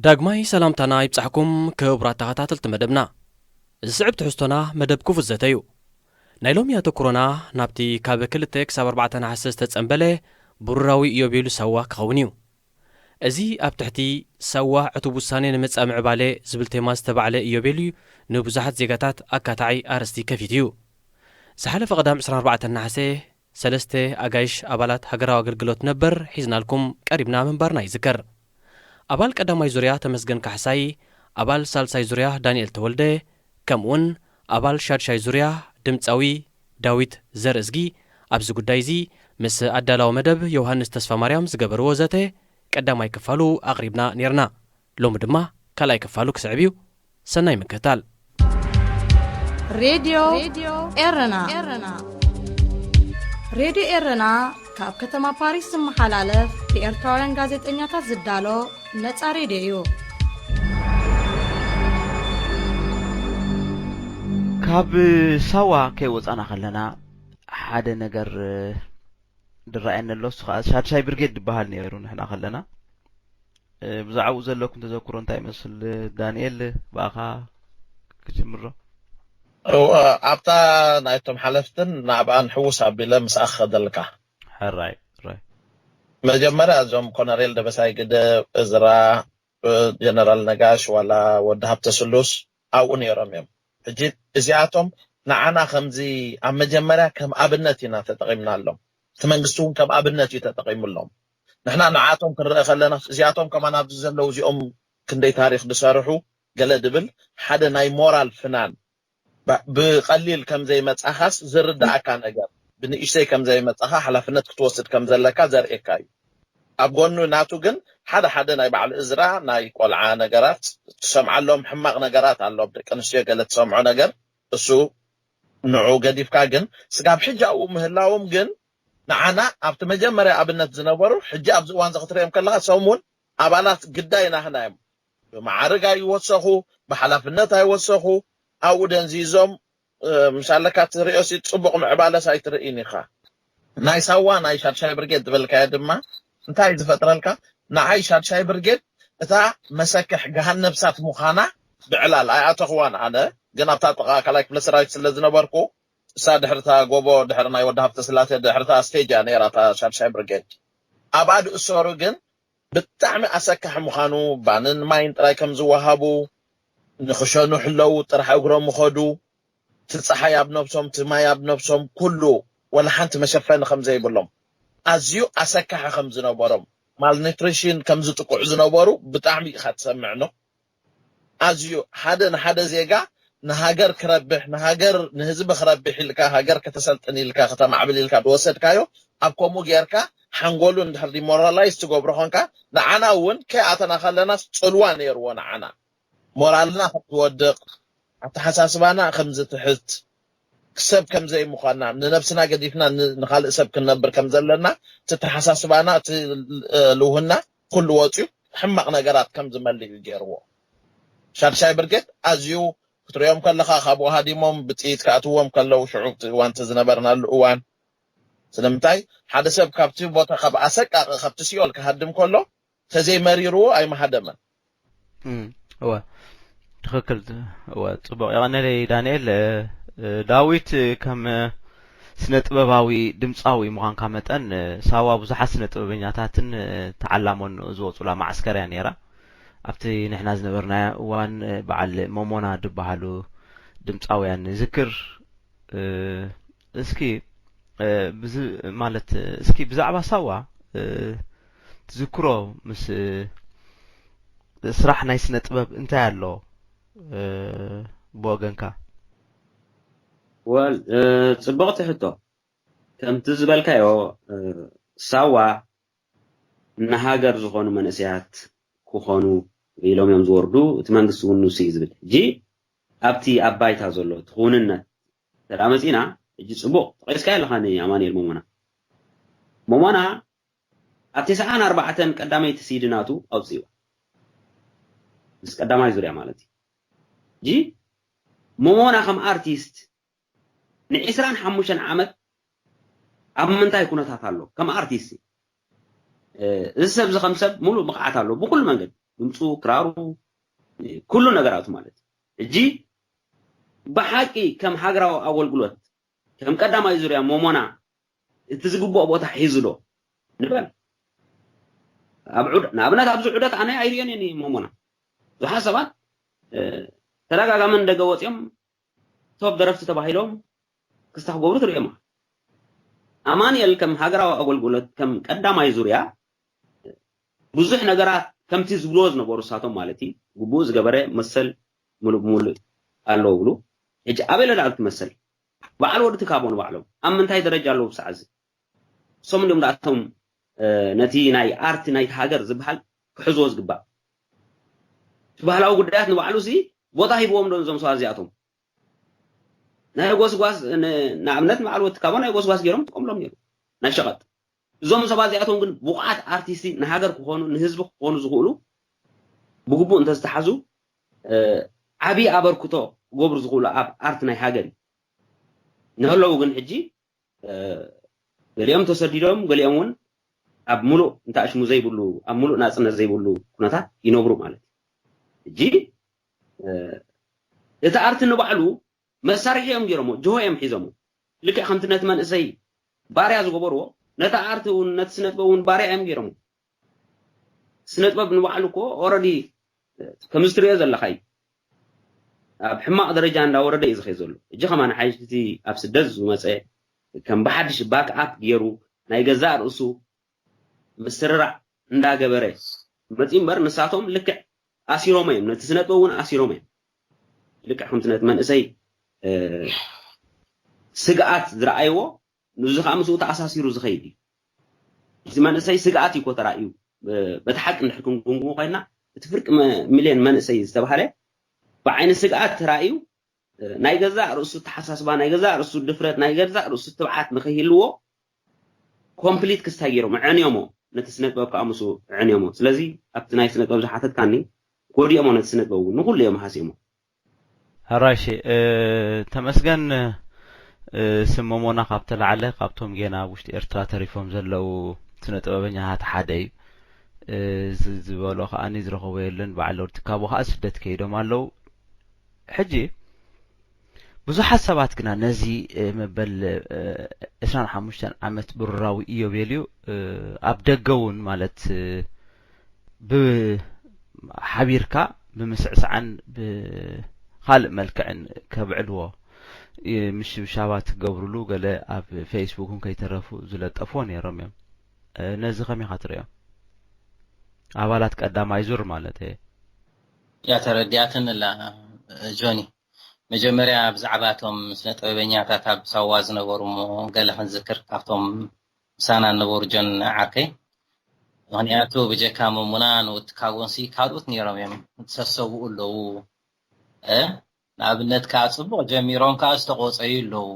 ዳግማይ ሰላምታና ይብጻሕኩም ክቡራት ተኸታተልቲ መደብና። ዝስዕብ ትሕዝቶና መደብ ክፉት ዘተ እዩ። ናይ ሎሚ ኣተኩሮና ናብቲ ካብ ክልተ ክሳብ ኣርባዕተ ነሓሰ ዝተጸንበለ ብሩራዊ ኢዮቤሉ ሳዋ ክኸውን እዩ። እዚ ኣብ ትሕቲ ሳዋ ዕቱብ ውሳኔ ንምጻእ ምዕባለ ዝብል ቴማ ዝተባዕለ ኢዮቤሉ ንብዙሓት ዜጋታት ኣካታዒ ኣርእስቲ ከፊቱ እዩ። ዝሓለፈ ቀዳም ዕስራን ኣርባዕተን ነሓሰ ሰለስተ ኣጋይሽ ኣባላት ሃገራዊ ኣገልግሎት ነበር ሒዝናልኩም ቀሪብና ምንባርና ይዝከር። ኣባል ቀዳማይ ዙርያ ተመስገን ካሕሳይ፣ ኣባል ሳልሳይ ዙርያ ዳንኤል ተወልደ፣ ከምኡውን ኣባል ሻድሻይ ዙርያ ድምጻዊ ዳዊት ዘርእዝጊ ኣብዚ ጉዳይ እዚ ምስ ኣዳላዊ መደብ ዮሃንስ ተስፋማርያም ዝገበርዎ ዘተ ቀዳማይ ክፋሉ ኣቕሪብና ኔርና። ሎሚ ድማ ካልኣይ ክፋሉ ክስዕብ እዩ። ሰናይ ምክትታል። ሬድዮ ኤረና። ሬድዮ ኤረና ካብ ከተማ ፓሪስ ዝመሓላለፍ ብኤርትራውያን ጋዜጠኛታት ዝዳሎ ነጻ ሬድዮ እዩ። ካብ ሳዋ ከይወፃና ከለና ሓደ ነገር ድረኣየኒ ኣሎ። እሱ ከዓ ሻድሻይ ብርጌድ ዝበሃል ነይሩ ንሕና ከለና። ብዛዕባኡ ዘለኩም ተዘክሮ እንታይ ይመስል? ዳንኤል፣ ብኣኻ ክጅምሮ። ኣብታ ናይቶም ሓለፍትን ናብኣን ሕውስ ኣቢለ ምስኣ ክኸደልካ። ሕራይ ሕራይ። መጀመርያ እዞም ኮነሬል ደበሳይ ግደ፣ እዝራ፣ ጀነራል ነጋሽ ዋላ ወዲ ሃብተ ስሉስ ኣብኡ ነይሮም እዮም። ሕጂ እዚኣቶም ንዓና ከምዚ ኣብ መጀመርያ ከም ኣብነት ኢና ተጠቒምናሎም። እቲ መንግስቲ እውን ከም ኣብነት እዩ ተጠቒሙሎም። ንሕና ንዓቶም ክንረአ ከለና እዚኣቶም ከማን ኣብዚ ዘለዉ እዚኦም ክንደይ ታሪክ ዝሰርሑ ገለ ድብል ሓደ ናይ ሞራል ፍናን ብቀሊል ከም ዘይመጻኻስ ዝርዳኣካ ነገር ብንእሽተይ ከም ዘይመጻኻ ሓላፍነት ክትወስድ ከም ዘለካ ዘርእየካ እዩ። ኣብ ጎኑ ናቱ ግን ሓደ ሓደ ናይ በዓል እዝራ ናይ ቆልዓ ነገራት ትሰምዓሎም ሕማቕ ነገራት ኣሎ። ደቂ ኣንስትዮ ገለ ትሰምዖ ነገር እሱ ንዑ ገዲፍካ ግን ስጋብ ሕጂ ኣብኡ ምህላዎም ግን ንዓና ኣብቲ መጀመርያ ኣብነት ዝነበሩ ሕጂ ኣብዚ እዋን እዚ ክትሪኦም ከለካ ሰሙን ኣባላት ግዳይ ናህና እዮም። ብመዓርግ ኣይወሰኹ፣ ብሓላፍነት ኣይወሰኹ፣ ኣብኡ ደንዚዞም ምሻለካ ትሪኦ ሲ ጽቡቕ ምዕባለስ ኣይትርእይን ኢኻ። ናይ ሳዋ ናይ ሻድሻይ ብርጌድ ዝበልካዮ ድማ እንታይ ዝፈጥረልካ ንዓይ ሻድሻይ ብርጌድ እታ መሰክሕ ገሃነብ እሳት ምዃና ብዕላል ኣይኣተኽዋን ኣነ ግን ኣብታ ጥቓ ካልኣይ ክፍለ ሰራዊት ስለ ዝነበርኩ እሳ ድሕርታ ጎቦ ድሕሪ ናይ ወዲ ሃብተ ስላሴ ድሕርታ ስቴጅ እያ ነይራ እታ ሻድሻይ ብርጌድ ኣብኣ ዝእሰሩ ግን ብጣዕሚ ኣሰካሒ ምዃኑ ባንን ማይን ጥራይ ከም ዝወሃቡ ንኽሸኑ ሕለው ጥራሕ እግሮም ምኸዱ እቲ ፀሓይ ኣብ ነብሶም እቲ ማይ ኣብ ነብሶም ኩሉ ወላ ሓንቲ መሸፈኒ ከም ዘይብሎም ኣዝዩ ኣሰካሒ ከም ዝነበሮም ማልኒትሪሽን ከም ዝጥቅዑ ዝነበሩ ብጣዕሚ ኢኻ ትሰምዕ ኖ ኣዝዩ ሓደ ንሓደ ዜጋ ንሃገር ክረብሕ ንሃገር ንህዝቢ ክረብሕ ኢልካ ሃገር ከተሰልጥን ኢልካ ከተማዕብል ኢልካ ዝወሰድካዮ ኣብ ከምኡ ጌርካ ሓንጎሉ እንድሕር ዲሞራላይዝ ትገብሮ ኾንካ ንዓና እውን ከይኣተና ከለናስ ፅልዋ ነይርዎ ንዓና ሞራልና ከም ዝወድቕ ኣተሓሳስባና ከም ዝትሕት ሰብ ከም ዘይምዃንና ንነብስና ገዲፍና ንኻልእ ሰብ ክንነብር ከም ዘለና እቲ ተሓሳስባና እቲ ልውህና ኩሉ ወፅዩ ሕማቕ ነገራት ከም ዝመልእ እዩ ገይርዎ። ሻድሻይ ብርጌድ ኣዝዩ ክትሪኦም ከለኻ ካብኡ ሃዲሞም ብጥይት ክኣትዎም ከለዉ ሽዑ እቲ እዋን እቲ ዝነበርናሉ እዋን ስለምንታይ ሓደ ሰብ ካብቲ ቦታ ካብ ኣሰቃቂ ካብቲ ሲኦል ክሃድም ከሎ ተዘይመሪርዎ ኣይምሃደመን። እወ ትኽክል እወ ጽቡቕ የቐነለይ ዳንኤል። ዳዊት ከም ስነ ጥበባዊ ድምፃዊ ምዃንካ መጠን ሳዋ ብዙሓት ስነ ጥበበኛታትን ተዓላሞን ዝወፁላ ማዕስከር እያ ነይራ። ኣብቲ ንሕና ዝነበርናዮ እዋን በዓል ሞሞና ዝበሃሉ ድምፃውያን ንዝክር። እስኪ ማለት እስኪ ብዛዕባ ሳዋ ትዝክሮ ምስ ስራሕ ናይ ስነ ጥበብ እንታይ ኣሎ ብወገንካ? ወል ጽብቕቲ ሕቶ። ከምቲ ዝበልካዮ ሳዋ ንሃገር ዝኾኑ መንእሰያት ክኾኑ ኢሎም እዮም ዝወርዱ። እቲ መንግስቲ እውን ንሱ እዩ ዝብል። ሕጂ ኣብቲ ኣብ ባይታ ዘሎ እቲ ክውንነት ተዳ መፂና ሕጂ ፅቡቕ ጠቂስካ ኣለኻ ንኣማኑኤል ሞሞና ሞሞና ኣብ ተስዓን ኣርባዕተን ቀዳመይቲ ሲዲ ናቱ ኣውፅእዋ ምስ ቀዳማይ ዙርያ ማለት እዩ ሕጂ ሞሞና ከም ኣርቲስት ንዒስራን ሓሙሽተን ዓመት ኣብ ምንታይ ኩነታት ኣሎ ከም ኣርቲስት እዚ ሰብ እዚ ከም ሰብ ሙሉእ ብቕዓት ኣሎ ብኩሉ መንገዲ ድምፁ፣ ክራሩ፣ ኩሉ ነገራቱ ማለት እዩ። ሕጂ ብሓቂ ከም ሃገራዊ ኣገልግሎት ከም ቀዳማይ ዙርያ ሞሞና እቲ ዝግብኦ ቦታ ሒዙ ዶ ንበል። ኣብ ዑደ ንኣብነት ኣብዚ ዑደት ኣነ ኣይርእዮን እየ ሞሞና። ብዙሓት ሰባት ተደጋጋሚ ንደገ ወፂኦም ቶፕ ደረፍቲ ተባሂሎም ክስታ ክገብሩ ትርእዮም። ኣማንኤል ከም ሃገራዊ ኣገልግሎት ከም ቀዳማይ ዙርያ ብዙሕ ነገራት ከምቲ ዝብልዎ ዝነበሩ እሳቶም ማለት እዩ ግቡእ ዝገበረ መሰል ሙሉእ ብሙሉእ ኣለዎ ብሉ። ሕጂ ኣበይ ለዳል ትመሰል በዓል ወዲ ትካቦ ንባዕሎም ኣብ ምንታይ ደረጃ ኣለዉ ብሰዓዚ እሶም እንዲም ዳኣቶም ነቲ ናይ ኣርቲ ናይቲ ሃገር ዝበሃል ክሕዝዎ ዝግባእ እቲ ባህላዊ ጉዳያት ንባዕሉ ሲ ቦታ ሂብዎም ዶ እዞም ሰባት እዚኣቶም ናይ ጎስጓስ ንኣብነት ንባዕሉ ወዲ ትካቦ ናይ ጎስጓስ ገይሮም ትቆምሎም ነይሩ ናይ ሸቐጥ እዞም ሰባት እዚኣቶም ግን ብቑዓት ኣርቲስቲ ንሃገር ክኾኑ ንህዝቢ ክኾኑ ዝኽእሉ ብግቡእ እንተዝተሓዙ ዓብዪ ኣበርክቶ ክገብሩ ዝኽእሉ ኣብ ኣርት ናይ ሃገር እዩ። ንህለው ግን ሕጂ ገሊኦም ተሰዲዶም ገሊኦም እውን ኣብ ሙሉእ እንተኣሽሙ ዘይብሉ ኣብ ሙሉእ ናፅነት ዘይብሉ ኩነታት ይነብሩ ማለት እዩ። ሕጂ እቲ ኣርት ንባዕሉ መሳርሒ እዮም ገይሮሞ ጅሆ እዮም ሒዞሞ ልክዕ ከምቲ ነቲ መንእሰይ ባርያ ዝገበርዎ ነቲ ኣርት እውን ነቲ ስነጥበብ እውን ባርያ እዮም ገይሮሞ ስነጥበብ ንባዕሉ እኮ ኦረዲ ከምዚ ትሪኦ ዘለካ እዩ ኣብ ሕማቕ ደረጃ እንዳወረደ እዩ ዝኸይ ዘሎ እጂ ከማ ንሓይሽቲ ኣብ ስደት ዝመፀ ከም ብሓድሽ ባክ ኣፕ ገይሩ ናይ ገዛእ ርእሱ ምስርራዕ እንዳገበረ መፂ እምበር ንሳቶም ልክዕ ኣሲሮሞ እዮም ነቲ ስነጥበብ እውን ኣሲሮሞ እዮም ልክዕ ከምቲ ነቲ መንእሰይ ስግኣት ዝረኣይዎ ንዚ ከዓ ምስኡ ተኣሳሲሩ ዝኸይድ እዩ እቲ መንእሰይ ስግኣት እዩ ኮ ተራእዩ በቲ ሓቂ እንድሕር ክንጉምጉሙ ኮይና እቲ ፍርቂ ሚልዮን መንእሰይ ዝተባሃለ ብዓይኒ ስግኣት ተራእዩ ናይ ገዛእ ርእሱ ተሓሳስባ ናይ ገዛእ ርእሱ ድፍረት ናይ ገዛእ ርእሱ ትብዓት ንኸይህልዎ ኮምፕሊት ክስታይ ገይሮም ዕዕንዮሞ ነቲ ስነጥበብ ከዓ ምስኡ ዕዕንዮሞ ስለዚ ኣብቲ ናይ ስነጥበብ ዝሓተትካኒ ጎዲኦሞ ነቲ ስነጥበብ እውን ንኩሉ እዮም ሃስዮሞ ሕራሽ ተመስገን ስም ሞሞና ካብ ተላዕለ ካብቶም ጌና ኣብ ውሽጢ ኤርትራ ተሪፎም ዘለዉ ስነ ጥበበኛታት ሓደ እዩ። እዚ ዝበሎ ከዓኒ ዝረኸቦ የለን። በዓል ሎርድ ትካቦ ከኣ ስደት ከይዶም ኣለዉ። ሕጂ ብዙሓት ሰባት ግና ነዚ መበል ዕስራን ሓሙሽተን ዓመት ብሩራዊ ኢዮቤልዩ ኣብ ደገ እውን ማለት ብ ሓቢርካ ብምስዕሳዕን ብኻልእ መልክዕን ከብዕልዎ ምሽብሻባት ክገብርሉ ገለ ኣብ ፌስቡክ እውን ከይተረፉ ዝለጠፍዎ ነይሮም እዮም። ነዚ ከመይ ኢኻ ትርእዮ? ኣባላት ቀዳማይ ዙር ማለት እየ። እያ ተረዲኣትኒ ኣላ ጆኒ። መጀመርያ ብዛዕባ እቶም ስነ ጥበበኛታት ኣብ ሳዋ ዝነበሩ እሞ ገለ ክንዝክር ካብቶም ምሳና ዝነበሩ ጆን ዓርከይ። ምኽንያቱ ብጀካ መሙና ንውትካቦንሲ ካልኦት ነይሮም እዮም ዝሰሰውኡ ኣለዉ። ንኣብነት ከዓ ፅቡቕ ጀሚሮም ከዓ ዝተቆፀዩ ኣለዉ።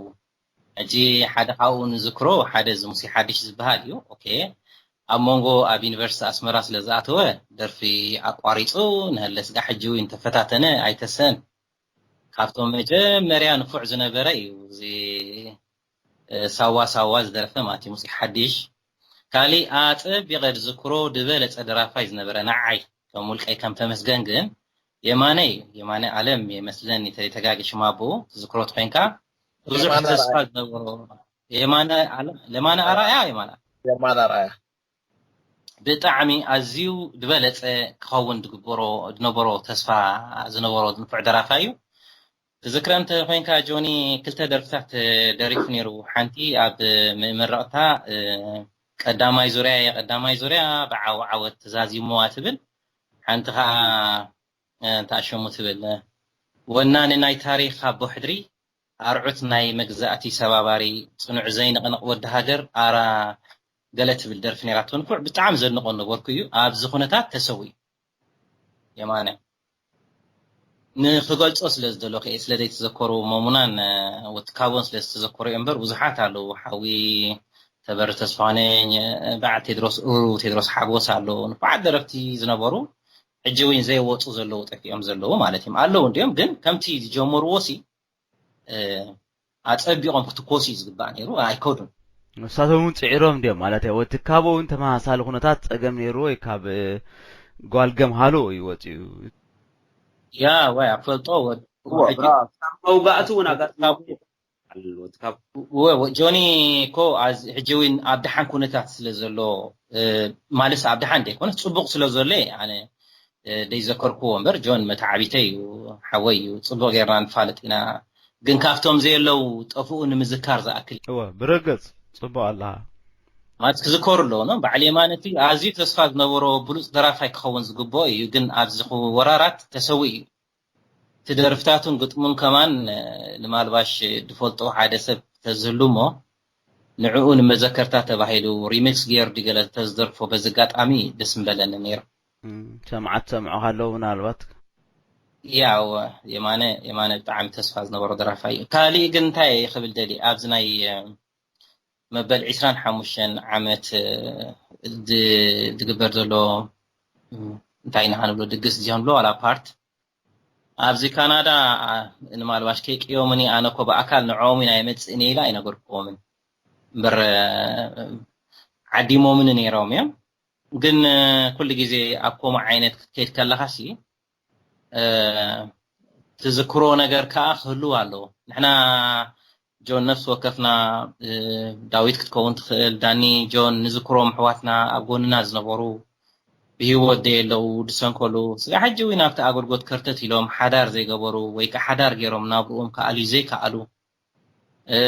ሕጂ ሓደ ካብኡ ንዝክሮ ሓደ እዚ ሙሴ ሓድሽ ዝበሃል እዩ። ኦኬ ኣብ መንጎ ኣብ ዩኒቨርሲቲ ኣስመራ ስለ ዝኣተወ ደርፊ ኣቋሪፁ ንህለ ስጋ ሕጂ እውን ተፈታተነ ኣይተሰን ካብቶም መጀመርያ ንፉዕ ዝነበረ እዩ እዚ ሳዋ ሳዋ ዝደረፈ ማለት እዩ ሙሴ ሓድሽ ካሊእ ኣፀቢቐ ዝዝክሮ ዝበለፀ ደራፋይ ዝነበረ ንዓይ ከም ውልቀይ ከም ተመስገን ግን የማነ እዩ የማነ ኣለም የመስለኒ ተይተጋጊ ሽም ኣቦኡ ትዝክሮ ተኮይንካ ብዙሕ ተስፋ ዝነበሮ የማነ ኣርኣያ የማነ የማነ ኣርኣያ ብጣዕሚ ኣዝዩ ዝበለፀ ክኸውን ዝግበሮ ዝነበሮ ተስፋ ዝነበሮ ንፉዕ ደራፋይ እዩ ትዝክረ እንተ ኮይንካ ጆኒ ክልተ ደርፍታት ደሪፉ ነይሩ ሓንቲ ኣብ ምምረቕታ ቀዳማይ ዙርያ የቀዳማይ ዙርያ ብዓወዓወት ተዛዚሙዋ ትብል ሓንቲ ከዓ እንታይ ሽሙ ትብል ወናኒ ናይ ታሪኽ ኣቦ ሕድሪ ኣርዑት ናይ መግዛእቲ ሰባባሪ ጽኑዕ ዘይንቕንቕ ወዲ ሃገር ኣራ ገለ ትብል ደርፊ ነይራቶ ንፉዕ ብጣዕሚ ዘድንቆ ነበርኩ እዩ ኣብዚ ኩነታት ተሰዊኡ የማነ ንክገልጾ ስለ ዝደለኹ እየ ስለ ዘይተዘከሩ መሙናን ወትካቦን ስለ ዝተዘከሩ እዮም እምበር ብዙሓት ኣለዉ ሓዊ ተበሪ ተስፋነኝ በዓል ቴድሮስ እሩ ቴድሮስ ሓጎስ ኣሎ ንፉዓት ደረፍቲ ዝነበሩ ሕጂ እውን ዘይወፁ ዘለዉ ጠፊኦም ዘለዉ ማለት እዮም ኣለዉ እንዲኦም ግን ከምቲ ዝጀመርዎ ሲ ኣፀቢቆም ክትኮሱ እዩ ዝግባእ ነይሩ ኣይከዱን ንሳቶም እውን ፅዒሮም እንዲኦም ማለት ወትካቦ እውን ተመሳሳሊ ኩነታት ፀገም ነይሩ ወይ ካብ ጓል ገምሃሎ እዩ ወፂኡ። ያ ወይ ኣፈልጦ ወድ እዎ ብራ ካብ መውጋእቱ እውን ኣጋጥሞ ኣሎ። ካብ ወ- ወ- ጆኒ እኮ ኣዝ- ሕጂ እውን ኣብ ደሓን ኩነታት ስለ ዘሎ እ፣ ማለት ኣብ ደሓን ዘይኮነ ፅቡቅ ስለ ዘሎ እየ ኣነ እ፣ ዘይዘከርክዎ እምበር ጆን መተዓቢተይ እዩ፣ ሓወይ እዩ፣ ፅቡቅ ጌርና ንፋለጥ ኢና። ግን ካብቶም ዘየለው ጠፍኡ ንምዝካር ዝኣክል እወ ብረገፅ ፅቡቅ ኣለሃ። ማለት ክዝከሩ ኣለዎ ነው። በዓል የማነ እቲ ኣዝዩ ተስፋ ዝነበሮ ብሉፅ ደራፋይ ክኸውን ዝግብኦ እዩ፣ ግን ኣብዚ ወራራት ተሰዊኡ እዩ። እቲ ደርፍታቱን ግጥሙን ከማን እ፣ ንማልባሽ ድፈልጦ ሓደ ሰብ ተዝህሉ እሞ ንዕኡ ንመዘከርታ ተባሂሉ ሪሚክስ ገይሩ ድገለ ተዝደርፎ በዚ ኣጋጣሚ ደስ ምበለኒ ነይሩ። እም፣ ሰምዓት ሰምዑ ካለው ምናልባት ያው የማነ የማነ ብጣዕሚ ተስፋ ዝነበሮ ደራፋይ እዩ። ካሊእ ግን እንታይ ክብል ደሊ ኣብዚ ናይ እ፣ መበል ዕስራን ሓሙሽተን ዓመት እ፣ ድ- ድግበር ዘሎ እ፣ እንታይ ኢና ክንብሎ ድግስ ዝሆንብሎ ዋላ ፓርት ኣብዚ ካናዳ አ፣ ንማልባሽ ከይቅዮምኒ ኣነ እኮ ብኣካል ንዕኦም ኢና የመፅእኒ ኢላ ኣይነገርክዎምን እምበር እ፣ ዓዲሞምኒ ነይሮም እዮም። ግን እ፣ ኩሉ ግዜ ኣብ ከምኡ ዓይነት ክትከይድ ከለኻ ሲ እ፣ ትዝክሮ ነገር ከዓ ክህልው ኣለዎ። ንሕና ጆን ነፍሲ ወከፍና እ፣ ዳዊት ክትከውን ትኽእል፣ ዳኒ፣ ጆን ንዝክሮም ኣሕዋትና ኣብ ጎንና ዝነበሩ ብህይወት ደየለዉ ድሰንከሉ ስጋ ሕጂ እውን ኣብቲ ኣገልግሎት ከርተት ኢሎም ሓዳር ዘይገበሩ ወይ ከዓ ሓዳር ገይሮም ናብርኦም ክኣልዩ ዘይከኣሉ እ፣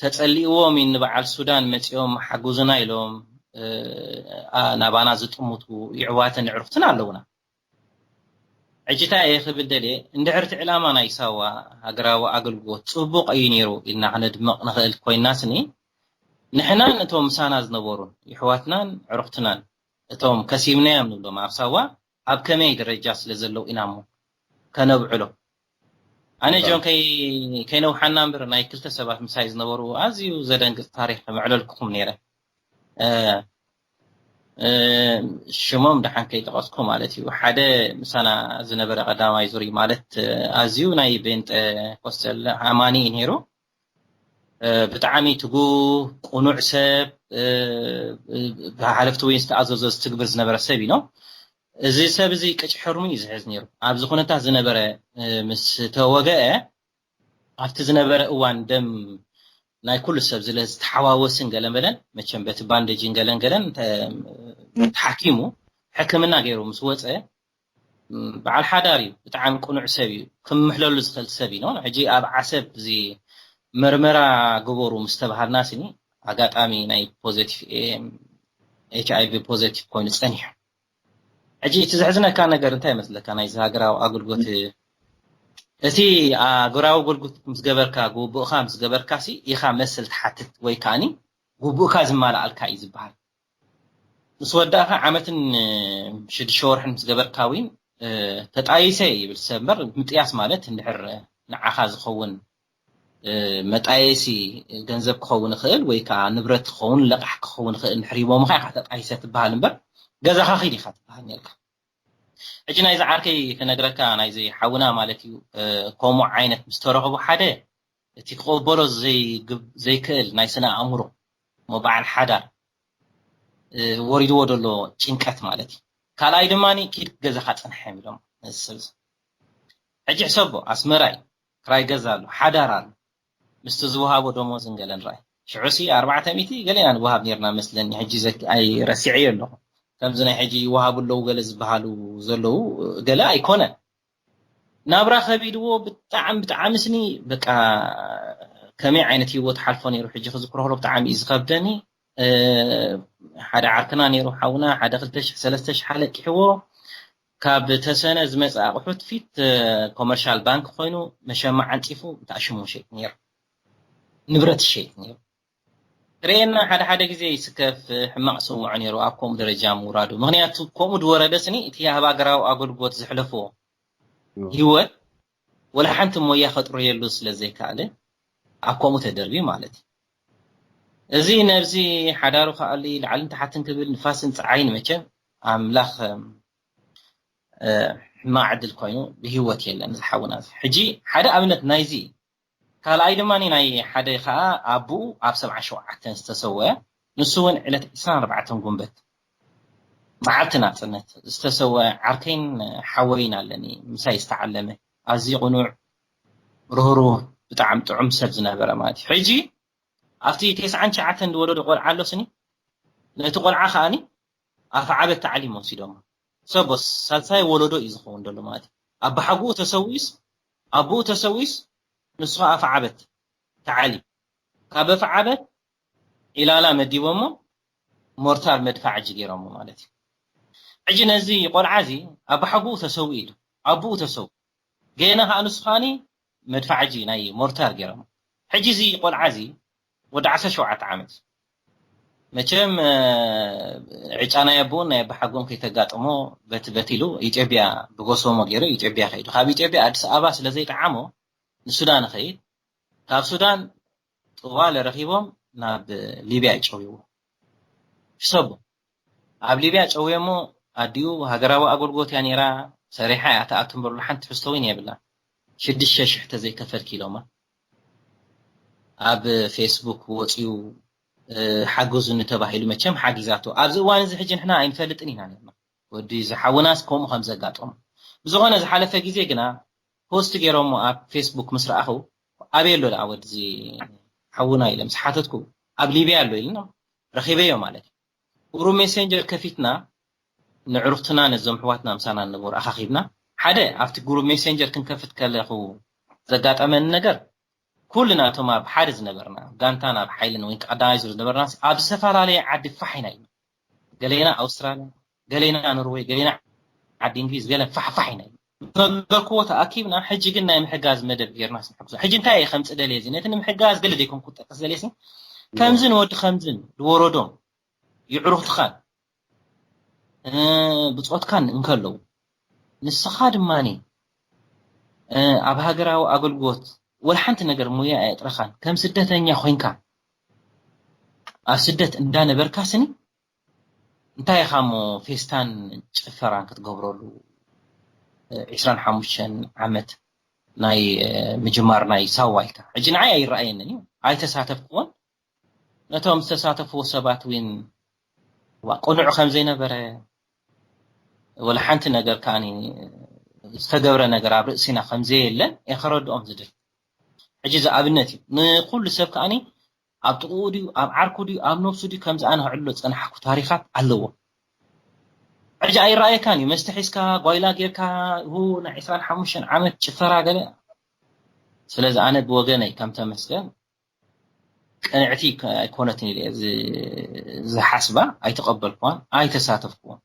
ተጸሊእዎም እዩ ንበዓል ሱዳን መጺኦም ሓጉዙና ኢሎም እ፣ ኣ- ናባና ዝጥምቱ ይዕዋትን ዕርክትን ኣለውና። ሕጂ እንታይ እየ ክብል ደልየ እንድሕር እቲ ዕላማ ናይ ሳዋ ሃገራዊ ኣገልግሎት ጽቡቕ እዩ ነይሩ ኢልና ክነድምቕ ንኽእል ኮይና ስኒ ንሕናን እቶም ምሳና ዝነበሩን ይሕዋትናን ዕርክትናን እቶም ከሲምናዮም ንብሎም ኣብ ሳዋ ኣብ ከመይ ደረጃ ስለ ዘለዉ ኢና እሞ ከነብዕሎ ኣነ ጆን ከይ ከይነውሓና እምበር ናይ ክልተ ሰባት ምሳይ ዝነበሩ ኣዝዩ ዘደንግጽ ታሪክ መዕለልኩኹም ነይረ እ፣ እ፣ ሽሞም ደሓን ከይጠቐስኩ ማለት እዩ ሓደ ምሳና ዝነበረ ቀዳማይ ዙሪ ማለት እ፣ ኣዝዩ ናይ ቤንጠ ኮስተል ኣማኒ እዩ ነይሩ እ፣ ብጣዕሚ ትጉ ቁኑዕ ሰብ እ፣ እ፣ ብሓለፍቲ ወይ ዝተኣዘዞ ዝትግብር ዝነበረ ሰብ እዩ ነው እዚ ሰብ እዚ ቅጭ ሕርሙ እዩ ዝሕዝ ነይሩ ኣብዚ ኩነታት ዝነበረ እ፣ ምስ ተወገአ ኣብቲ ዝነበረ እዋን ደም ናይ ኩሉ ሰብ ዝለ ዝተሓዋወስን ገለን በለን መቸም በቲ ባንደጅን ገለን ገለን ተ- ተሓኪሙ ሕክምና ገይሩ ምስ ወፀ ም፣ በዓል ሓዳር እዩ ብጣዕሚ ቅኑዕ ሰብ እዩ ክምሕለሉ ዝኽእል ሰብ እዩ ነው ሕጂ ኣብ ዓሰብ እዚ መርመራ ግበሩ ምስ ተባሃልና ስኒ ኣጋጣሚ ናይ ፖዘቲቭ ኤች ኣይ ቪ ፖዘቲቭ ኮይኑ ፀኒሑ ሕጂ እቲ ዘሕዝነካ ነገር እንታይ ይመስለካ ናይዚ ሃገራዊ ኣገልግሎት እቲ ኣገራዊ ኣገልግሎት ምስ ገበርካ ግቡእካ ምስ ገበርካ ሲ ኢኻ መስል ትሓትት ወይ ከዓኒ ግቡእካ ዝማልኣልካ እዩ ዝበሃል ምስ ወዳእካ ዓመትን ሽዱሽተ ወርሕን ምስ ገበርካ ዊን ተጣይሰ ይብል ሰብ እምበር ምጥያስ ማለት እንድሕር ንዓኻ ዝኸውን መጣየሲ ገንዘብ ክኸውን ይኽእል ወይ ከዓ ንብረት ክኸውን ለቃሕ ክኸውን ይኽእል እንድሕር ሂቦምኻ ኢኻ ተጣይሰ ትበሃል እምበር ገዛኻ ኺድ ኢኻ ትበሃል ነርካ ሕጂ ናይዚ ዓርከይ ክነግረካ ናይዚ ሓውና ማለት እዩ ከምኡ ዓይነት ምስ ተረኽቡ ሓደ እቲ ክቕበሎ ዘይክእል ናይ ስነ ኣእምሮ ሞ በዓል ሓዳር ወሪድዎ ዘሎ ጭንቀት ማለት እዩ ካልኣይ ድማ ኪድ ገዛኻ ፅንሐ ኢሎም ሰብ ሕጂ ሕሰቦ ኣስመራ እዩ ክራይ ገዛ ኣሎ ሓዳር ኣሎ ምስቲ ዝወሃቦ ደሞዝን ገለን ራይ ሽዑሲ ኣርባዕተ ሚእቲ ገሌና ንወሃብ ነርና መስለኒ ሕጂ ኣይረሲዐዮ ኣለኹ ከምዚ ናይ ሕጂ ይወሃቡ ኣለዉ ገለ ዝበሃሉ ዘለዉ ገለ ኣይኮነን ናብራ ከቢድዎ ብጣዕሚ ብጣዕሚ ስኒ በቃ ከመይ ዓይነት ህይወት ሓልፎ ነይሩ ሕጂ ክዝክሮ ከሎ ብጣዕሚ እዩ ዝከብደኒ ሓደ ዓርክና ነይሩ ሓውና ሓደ ክልተ ሽሕ ሰለስተ ሽሕ ኣለቂሕዎ ካብ ተሰነ ዝመፀ ኣቑሑት ፊት ኮመርሻል ባንክ ኮይኑ መሸማ ዓንፂፉ ብታሽሙ ሸይጥ ነይሩ ንብረት ሸይጥ ነይሩ ርእየና ሓደ ሓደ ግዜ ይስከፍ ሕማቕ ስምዖ ነይሩ ኣብ ከምኡ ደረጃ ምውራዱ ምክንያቱ ከምኡ ዝወረደ ስኒ እቲ ኣብ ሃገራዊ ኣገልግሎት ዘሕለፎ ህይወት ወላ ሓንቲ ሞያ ከጥርየሉ ስለ ዘይከኣለ ኣብ ከምኡ ተደርቢ ማለት እዩ እዚ ነብዚ ሓዳሩ ከኣሉ ላዕልን ታሓትን ክብል ንፋስን ፀዓይን መቸም ኣምላኽ ሕማቕ ዕድል ኮይኑ ብህይወት የለን ዝሓውና ሕጂ ሓደ ኣብነት ናይዚ ካልኣይ ድማ ናይ ሓደ ከዓ ኣቡኡ ኣብ ሰብዓ ሸውዓተን ዝተሰወ ንሱ እውን ዕለት ዕስራን ኣርባዕተን ጉንበት መዓልቲ ናጽነት ዝተሰወ ዓርከይን ሓወይን ኣለኒ፣ ምሳይ ዝተዓለመ፣ ኣዝዩ ቅኑዕ፣ ርህሩህ፣ ብጣዕሚ ጥዑም ሰብ ዝነበረ ማለት እዩ። ሕጂ ኣብቲ ተስዓን ትሽዓተን ዝወለዶ ቆልዓ ኣሎ ስኒ፣ ነቲ ቆልዓ ከኣኒ ኣፍ ዓበት ተዓሊም ወሲዶሞ። ሰቦስ ሳልሳይ ወለዶ እዩ ዝኸውን ዘሎ ማለት እዩ። ኣባሓጉኡ ተሰዊኡስ፣ ኣቦኡ ተሰዊኡስ፣ ንሱ ከኣ ኣፍ ዓበት ተዓሊም። ካብ ኣፍ ዓበት ዒላላ መዲቦሞ፣ ሞርታር መድፋዕ እጅ ገይሮሞ ማለት እዩ። ሕጂ ነዚ ቆልዓ እዚ ኣባሓጉኡ ተሰዊኡ ኢሉ፣ ኣቦኡ ተሰው፣ ገና ከኣ ንሱ ከኣኒ መድፋዕ እጅ ናይ ሞርታር ገይሮሞ። ሕጂ እዚ ቆልዓ እዚ ወዲ ዓሰርተ ሸውዓተ ዓመት እዩ። መቸም፣ እ፣ ዕጫ ናይ ኣቦኡን ናይ ኣባሓጎን ከይተጋጥሞ በቲ በቲ ኢሉ ኢትዮጵያ ብጎሶሞ ገይሩ ኢትዮጵያ ከይዱ። ካብ ኢትዮጵያ ኣዲስ ኣበባ ስለ ዘይጠዓሞ ንሱዳን ኸይድ። ካብ ሱዳን ጥዋለ ረኺቦም ናብ ሊብያ ይጨውይዎ። ሕሰቡ። ኣብ ሊብያ ጨውየሞ ኣዲኡ ሃገራዊ ኣገልግሎት እያ ነይራ፣ ሰሪሓ እያ ትኣቱ እምበር ሓንቲ ትሕዝቶ እውን የብላን። ሽዱሽተ ሽሕ ተዘይከፈልኪ ኢሎማ። ኣብ ፌስቡክ ወፂኡ፣ እ፣ ሓገዙኒ ተባሂሉ መቸም ሓጊዛቶ። ኣብዚ እዋን እዚ ሕጂ ንሕና ኣይንፈልጥን ኢና ነርና። ወዲ ዝሓውናስ ከምኡ ከም ዘጋጠሙ። ብዝኾነ ዝሓለፈ ግዜ ግና ፖስት ገይሮሞ ኣብ ፌስቡክ ምስ ረኣኹ፣ ኣበይ ኣሎ ደኣ ወዲ እዚ ሓውና ኢለ ምስ ሓተትኩ፣ ኣብ ሊብያ ኣሎ ኢልና ረኺበዮ ማለት እዩ። ጉሩብ ሜሴንጀር ከፊትና ንዕሩኽትና ነዞም ኣሕዋትና ምሳና ንነበሩ ኣኻኺብና፣ ሓደ ኣብቲ ጉሩብ ሜሴንጀር ክንከፍት ከለኹ ዘጋጠመኒ ነገር፣ ኩልና እቶም ኣብ ሓደ ዝነበርና ጋንታን ኣብ ሓይልን ወይ ቀዳማይ ዙር ዝነበርና ኣብ ዝተፈላለየ ዓዲ ፋሕ ኢና ኢና። ገሌና ኣውስትራልያ፣ ገሌና ኖርወይ፣ ገሌና ዓዲ እንግሊዝ፣ ገለ ፋሕፋሕ ኢና ኢና። ነገርክዎ ተኣኪብና፣ ሕጂ ግን ናይ ምሕጋዝ መደብ ጌርና ስንሕግዞ። ሕጂ እንታይ እየ ከምጽእ ደልየ እዚ? ነቲ ንምሕጋዝ ገለ ዘይኮንኩ ጠቅስ ደልየ ሲ፣ ከምዝን ወዲ ከምዝን ዝወረዶም ይዕሩኽትኻን እ፣ ብጾትካን እንከለዉ፣ ንስኻ ድማኒ፣ እ፣ ኣብ ሃገራዊ ኣገልግሎት ወላ ሓንቲ ነገር ሙያ ኣየጥረኻን፣ ከም ስደተኛ ኮይንካ ኣብ ስደት እንዳነበርካ ስኒ፣ እንታይ ኢኻ እሞ ፌስታን ጭፈራን ክትገብረሉ? እ፣ ዕስራን ሓሙሽተን ዓመት ናይ፣ እ፣ ምጅማር ናይ ሳዋ ኢልካ። ሕጂ ንዓይ ኣይረኣየንን እዩ፣ ኣይተሳተፍኩዎን። ነቶም ዝተሳተፍዎ ሰባት እውን ዋ፣ ቅኑዕ ከም ዘይነበረ፣ ወላ ሓንቲ ነገር ከኣኒ ዝተገብረ ነገር ኣብ ርእሲና ከም ዘየለ እየ ከረድኦም ዝደሊ። ሕጂ እዚ ኣብነት እዩ። ንኩሉ ሰብ ከኣኒ ኣብ ጥቕኡ ድዩ፣ ኣብ ዓርኩ ድዩ፣ ኣብ ነብሱ ድዩ፣ ከምዚ ኣነ ክዕሎ ዝጸናሕኩ ታሪኻት ኣለዎ። ሕጂ ኣይረኣየካን እዩ። መስተ ሒዝካ፣ ጓይላ ጌርካ፣ ሁ፣ ናይ ዕስራን ሓሙሽተን ዓመት ጭፈራ ገለ። ስለዚ ኣነ ብወገነይ ከም ተመስገን ቅንዕቲ ኣይኮነትን ኢለ ዝ-፣ ዝሓስባ ኣይተቐበልኩዋን፣ ኣይተሳተፍኩዎን።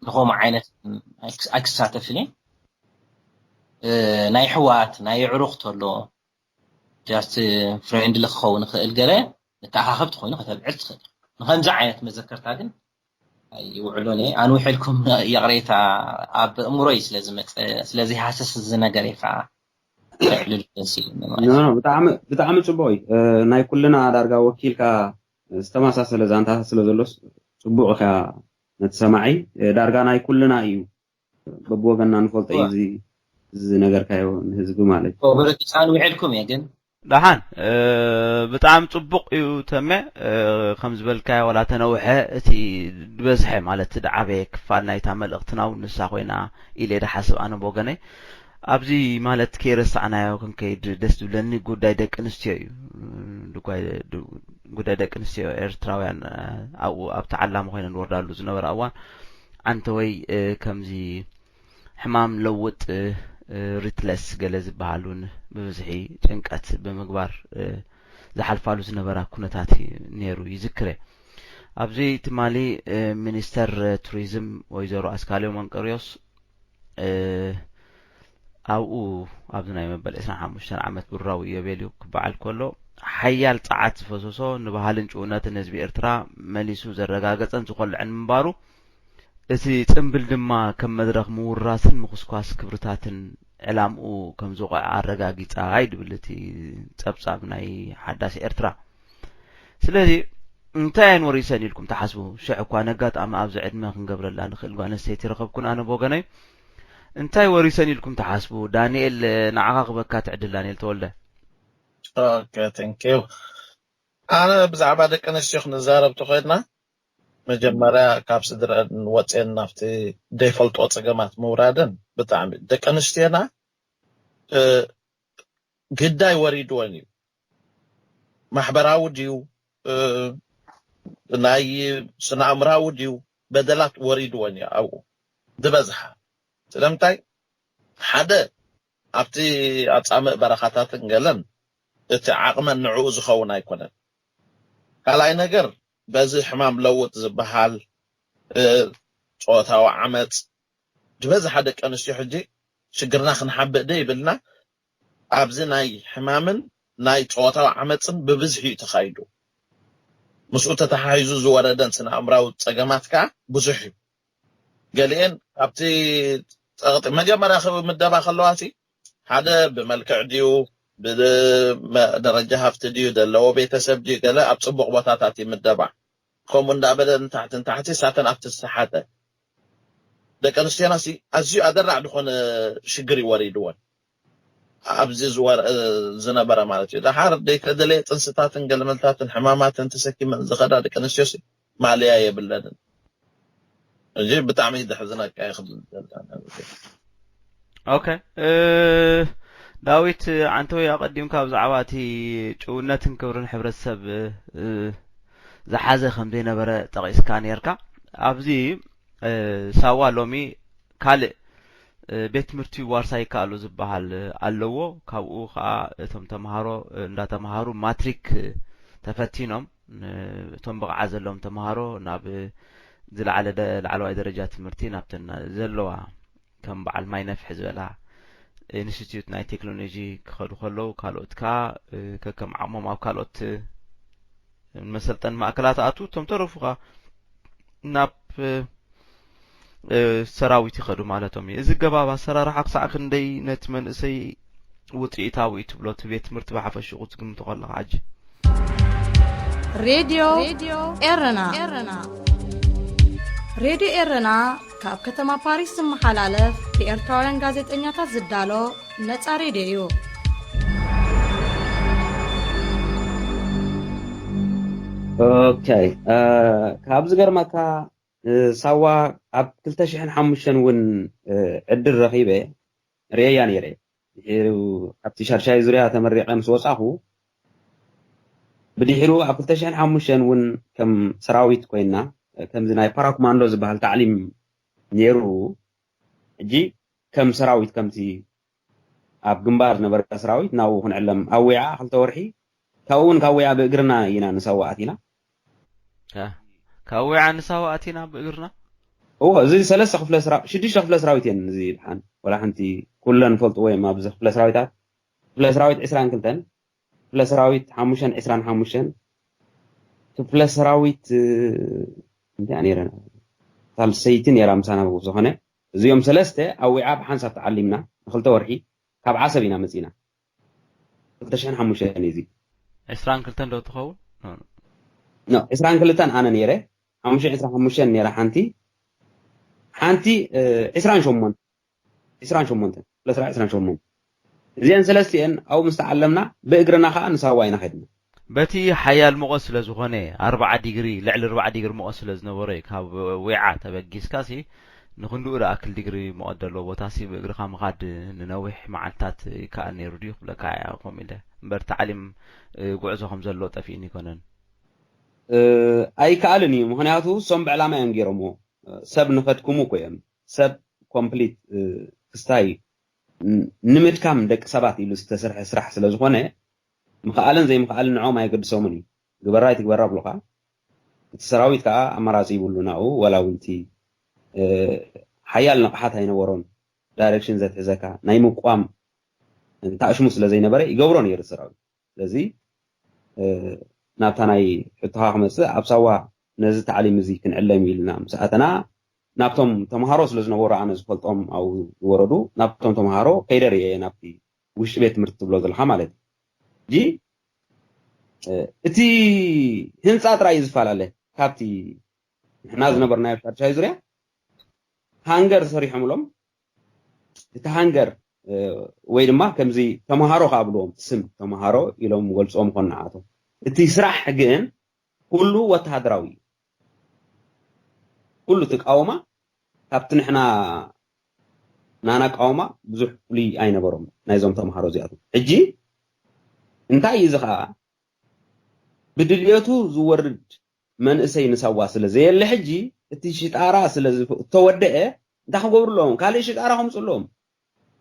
ንኸምኡ ዓይነት ኣይክስ-፣ ኣይክሳተፍን እየ። እ፣ ናይ ኣሕዋት፣ ናይ ኣዕሩኽ ተሎ፣ ጃስት ፍሬንድሊ ክኸውን ይኽእል፣ ገለ ንተኣኻኸብቲ ኮይኑ ከተብዕል ትኽእል። ንኸምዚ ዓይነት መዘከርታ ግን ኣይውዕሎን እየ። ኣንዊሐልኩም ይቕሬታ፣ ኣብ እምሮይ ስለ ዝመጸ፣ ስለ ዘይሃሰስ እዚ ነገር እየ ከዓ ክዕልል ደስ ኢሉኒ ማለት ኖ፣ እዩ። ኖ፣ ብጣዕሚ፣ ብጣዕሚ ጽቡቕ እዩ። እ፣ ናይ ኩልና ዳርጋ ወኪልካ ዝተመሳሰለ ዛንታታት ስለ ዘሎስ ጽቡቕ ኢኻ ነቲ ሰማዒ፣ እ፣ ዳርጋ ናይ ኩልና እዩ። በብወገንና ንፈልጦ እዩ እወ። እዚ፣ እዚ ነገርካዮ ንህዝቢ ማለት እዩ። እወ፣ ብርግጽ ኣንዊሐልኩም እየ ግን። ደሓን፣ እ፣ ብጣዕሚ ጽቡቕ እዩ ተሜ፣ እ፣ ከም ዝበልካዮ ዋላ ተነውሐ እቲ ዝበዝሐ ማለት እቲ ደዓበየ ክፋል ናይታ መልእኽትና እውን ንሳ ኮይና ኢለ ድሓስብ ኣነ ብወገነይ። ኣብዚ ማለት ከይረሳዕናዮ ክንከይድ ደስ ዝብለኒ ጉዳይ ደቂ ኣንስትዮ እዩ። ጉዳይ፣ ጉዳይ ደቂ ኣንስትዮ ኤርትራውያን፣ እ፣ ኣብኡ ኣብቲ ዓላሚ ኮይነን ዝወርዳሉ ዝነበራ እዋን ዓንተወይ፣ እ፣ ከምዚ ሕማም ለውጥ፣ እ፣ ሪትለስ ገለ ዝበሃሉን ብብዝሒ ጭንቀት ብምግባር፣ እ፣ ዝሓልፋሉ ዝነበራ ኩነታት እዩ ነይሩ ይዝክረ። ኣብዚ ትማሊ፣ እ፣ ሚኒስተር ቱሪዝም ወይዘሮ ኣስካልዮ መንቀርዮስ፣ እ፣ ኣብኡ ኣብዚ ናይ መበል ዕስራን ሓሙሽተን ዓመት ብሩራዊ ኢዮቤልዩ ክበዓል ከሎ፣ ሓያል ጸዓት ዝፈሰሶ፣ ንባህልን ጭውነትን ህዝቢ ኤርትራ መሊሱ ዘረጋገጸን ዝኾልዐን ምንባሩ፣ እቲ ጽምብል ድማ ከም መድረኽ ምውራስን ምኹስኳስ ክብርታትን ዕላምኡ ከም ዝውቕዕ ኣረጋጊጻ እዩ ድብል እቲ ጸብጻብ ናይ ሓዳስ ኤርትራ። ስለዚ እንታይ እየን ወሪሰን ኢልኩም ትሓስቡ? ሽሕ እኳ ነጋጣሚ ኣብዚ ዕድመ ክንገብረላ ንኽእል ጓል ኣንስተይቲ ረኸብኩን ኣነ ብወገነይ። እንታይ ወሪሰን ኢልኩም ትሓስቡ? ዳንኤል፣ ንዓኻ ክበካ ትዕድል ዳንኤል ተወልደ። ኦኬ፣ thank you። ኣነ ብዛዕባ ደቂ ኣንስትዮ ክንዛረብ ተኾይድና፣ መጀመርያ ካብ ስድረን ወፅኤን ናብቲ ዘይፈልጦ ፀገማት ምውራደን ብጣዕሚ ደቂ ኣንስትዮና ግዳይ ወሪድወን እዩ። ማሕበራዊ ድዩ ናይ ስነ ኣእምራዊ ድዩ በደላት ወሪድወን እዩ ኣብኡ ዝበዝሓ። ስለምንታይ ሓደ ኣብቲ ኣጻምእ በረኻታትን ገለን እቲ ዓቕመን ንዕኡ ዝኸውን ኣይኮነን። ካልኣይ ነገር በዚ ሕማም ለውጥ ዝበሃል ጾታዊ ዓመፅ ዝበዝሓ ደቂ ኣንስትዮ ሕጂ ሽግርና ክንሓብእ ደ ይብልና ኣብዚ ናይ ሕማምን ናይ ጾታዊ ዓመፅን ብብዝሒ እዩ ተኻይዱ። ምስኡ ተተሓሒዙ ዝወረደን ስነ ኣእምራዊ ፀገማት ከዓ ብዙሕ እዩ። ገሊኤን ካብቲ ፀቕጢ መጀመርያ ክምደባ ከለዋ ሲ ሓደ ብመልክዕ ድዩ ብደረጃ ሃፍቲ ድዩ ዘለዎ ቤተሰብ ድዩ ገለ ኣብ ፅቡቕ ቦታታት ይምደባ። ከምኡ እንዳበለ ንታሕቲ ንታሕቲ ሳተን ኣብቲ ዝተሓተ ደቂ ኣንስትዮና ሲ ኣዝዩ ኣደራዕ ዝኾነ ሽግር ይወሪድወን ኣብዚ ዝነበረ ማለት እዩ። ደሓር ዘይተደለየ ጥንስታትን ገልመልታትን ሕማማትን ተሰኪመን ዝኸዳ ደቂ ኣንስትዮ ሲ ማልያ የብለንን። እዚ ብጣዕሚ ደሕዝነካ ይኽብል ኦኬ ዳዊት ዓንተወይ ኣቐዲምካ ብዛዕባ እቲ ጭውነትን ክብርን ሕብረተሰብ ዝሓዘ ከም ዘይነበረ ጠቒስካ ነርካ። ኣብዚ ሳዋ ሎሚ ካልእ ቤት ትምህርቲ ዋርሳይ ይከኣሉ ዝበሃል ኣለዎ። ካብኡ ከዓ እቶም ተምሃሮ እንዳተምሃሩ ማትሪክ ተፈቲኖም እቶም ብቕዓት ዘለዎም ተምሃሮ ናብ ዝለዓለ ላዕለዋይ ደረጃ ትምህርቲ ናብተን ዘለዋ ከም በዓል ማይ ነፍሒ ዝበላ ኢንስቲትዩት ናይ ቴክኖሎጂ ክኸዱ ከለዉ ካልኦት ከዓ ከከም ዓቕሞም ኣብ ካልኦት መሰልጠን ማእከላት ኣቱ እቶም ተረፉ ከዓ ናብ ሰራዊት ይኸዱ ማለቶም እዩ። እዚ ገባብ ኣሰራርሓ ክሳዕ ክንደይ ነቲ መንእሰይ ውፅኢታዊ እዩ ትብሎ? እቲ ቤት ትምህርቲ ብሓፈሽኡ ክትግምቶ ከለኻ ሕጂ ሬድዮ ኤረና ሬድዮ ኤረና ካብ ከተማ ፓሪስ ዝመሓላለፍ ብኤርትራውያን ጋዜጠኛታት ዝዳሎ ነጻ ሬድዮ እዩ። ኦኬ ካብ ዝገርመካ ሳዋ ኣብ ክልተ ሽሕን ሓሙሽተን እውን ዕድል ረኺበ ርእየያ ነይረ። ድሒሩ ኣብቲ ሻድሻይ ዙርያ ተመሪቐ ምስ ወጻኹ ብድሒሩ ኣብ ክልተ ሽሕን ሓሙሽተን እውን ከም ሰራዊት ኮይና ከምዚ ናይ ፓራኮማንዶ ዝበሃል ታዕሊም ነይሩ። ሕጂ ከም ሰራዊት ከምቲ ኣብ ግንባር ዝነበረ ሰራዊት ናብኡ ክንዕለም ኣዊዓ ክልተ ወርሒ ካብኡ እውን ካብ ወያ ብእግርና ኢና ንሳዋ ኣቲና ካብ ወያ ንሳዋ ኣቲና ብእግርና እዎ እዚ ሰለስተ ክፍለ ሰራዊት ሽዱሽተ ክፍለ ሰራዊት እየን እዚ ድሓን ወላ ሓንቲ ኩለን ፈልጥዎ እዮም ኣብዚ ክፍለ ሰራዊታት ክፍለ ሰራዊት ዕስራን ክልተን ክፍለ ሰራዊት ሓሙሽተን ዕስራን ሓሙሽተን ክፍለ ሰራዊት እንታይ ነይረ ሳልሰይቲ ነይራ ምሳና ዝኾነ እዚኦም ሰለስተ ኣዊዓ ብሓንሳብ ተዓሊምና ንክልተ ወርሒ ካብ ዓሰብ ኢና መፂና ክልተ ሽሕን ሓሙሽተን እዩ እዚ ዕስራን ክልተን ዶ ትኸውን ዕስራን ክልተን ኣነ ነይረ ሓሙሽተ ዕስራን ሓሙሽተን ነይራ ሓንቲ ሓንቲ ዕስራን ሸሞንተ ዕስራን ሸሞንተን ዕስራን ሸሞንተን እዚአን ሰለስቲአን ኣብኡ ምስ ተዓለምና ብእግርና ከዓ ንሳዋ ኢና ከድና በቲ ሓያል ሙቐት ስለ ዝኾነ ኣርባዓ ዲግሪ ልዕሊ ኣርባዓ ዲግሪ ሙቐት ስለ ዝነበረ ካብ ዊዓ ተበጊስካ ሲ ንክንድኡ ዝኣክል ዲግሪ ሙቐት ዘለዎ ቦታ ሲ ብእግርኻ ምኻድ ንነዊሕ መዓልትታት ይከኣል ነይሩ ድዩ ክብለካ እያ ከምኡ ኢለ እምበር ታዕሊም ጉዕዞ ከም ዘሎ ጠፊእኒ ይኮነን ኣይከኣልን እዩ ምክንያቱ እሶም ብዕላማ እዮም ገይሮምዎ ሰብ ንኸድክሙ እኮ እዮም ሰብ ኮምፕሊት ክስታይ ንምድካም ደቂ ሰባት ኢሉ ዝተሰርሐ ስራሕ ስለ ዝኾነ ምኽኣልን ዘይምኽኣልን ንዖም ኣይገድሶምን እዩ ግበራ ኣይትግበራ ብሉኻ እቲ ሰራዊት ከዓ ኣማራፂ ይብሉ ናኡ ወላ እውን እቲ ሓያል ንቕሓት ኣይነበሮን ዳይሬክሽን ዘትሕዘካ ናይ ምቋም ታእሽሙ ስለ ዘይነበረ ይገብሮ ነይሩ ሰራዊት ስለዚ ናብታ ናይ ሕቶኻ ክመፅእ ኣብ ሳዋ ነዚ ታዕሊም እዚ ክንዕለም ኢልና ምስ ኣተና ናብቶም ተምሃሮ ስለ ዝነበሩ ኣነ ዝፈልጦም ኣብኡ ዝወረዱ ናብቶም ተምሃሮ ከይደ ርእየ ናብቲ ውሽጢ ቤት ትምህርቲ ትብሎ ዘለካ ማለት እዩ እቲ ህንፃ ጥራይ እዩ ዝፈላለ ካብቲ ንሕና ዝነበርናዮ ሻድሻይ ዙርያ ሃንገር ሰሪሖምሎም እቲ ሃንገር ወይ ድማ ከምዚ ተምሃሮ ከኣብልዎም ስም ተምሃሮ ኢሎም ገልፅዎም ኾን ንዓቶም እቲ ስራሕ ግን ኩሉ ወተሃደራዊ እዩ ኩሉ ትቃወማ ካብቲ ንሕና ናና ቃወማ ብዙሕ ፍሉይ ኣይነበሮም ናይዞም ተምሃሮ እዚኣቶም። ሕጂ እንታይ እዩ እዚ ከዓ ብድልየቱ ዝወርድ መንእሰይ ንሳዋ ስለ ዘየለ ሕጂ እቲ ሽጣራ ስለ ዝተወደአ እንታይ ክገብሩ ኣለዎም? ካልእ ሽጣራ ከምፁ ኣለዎም።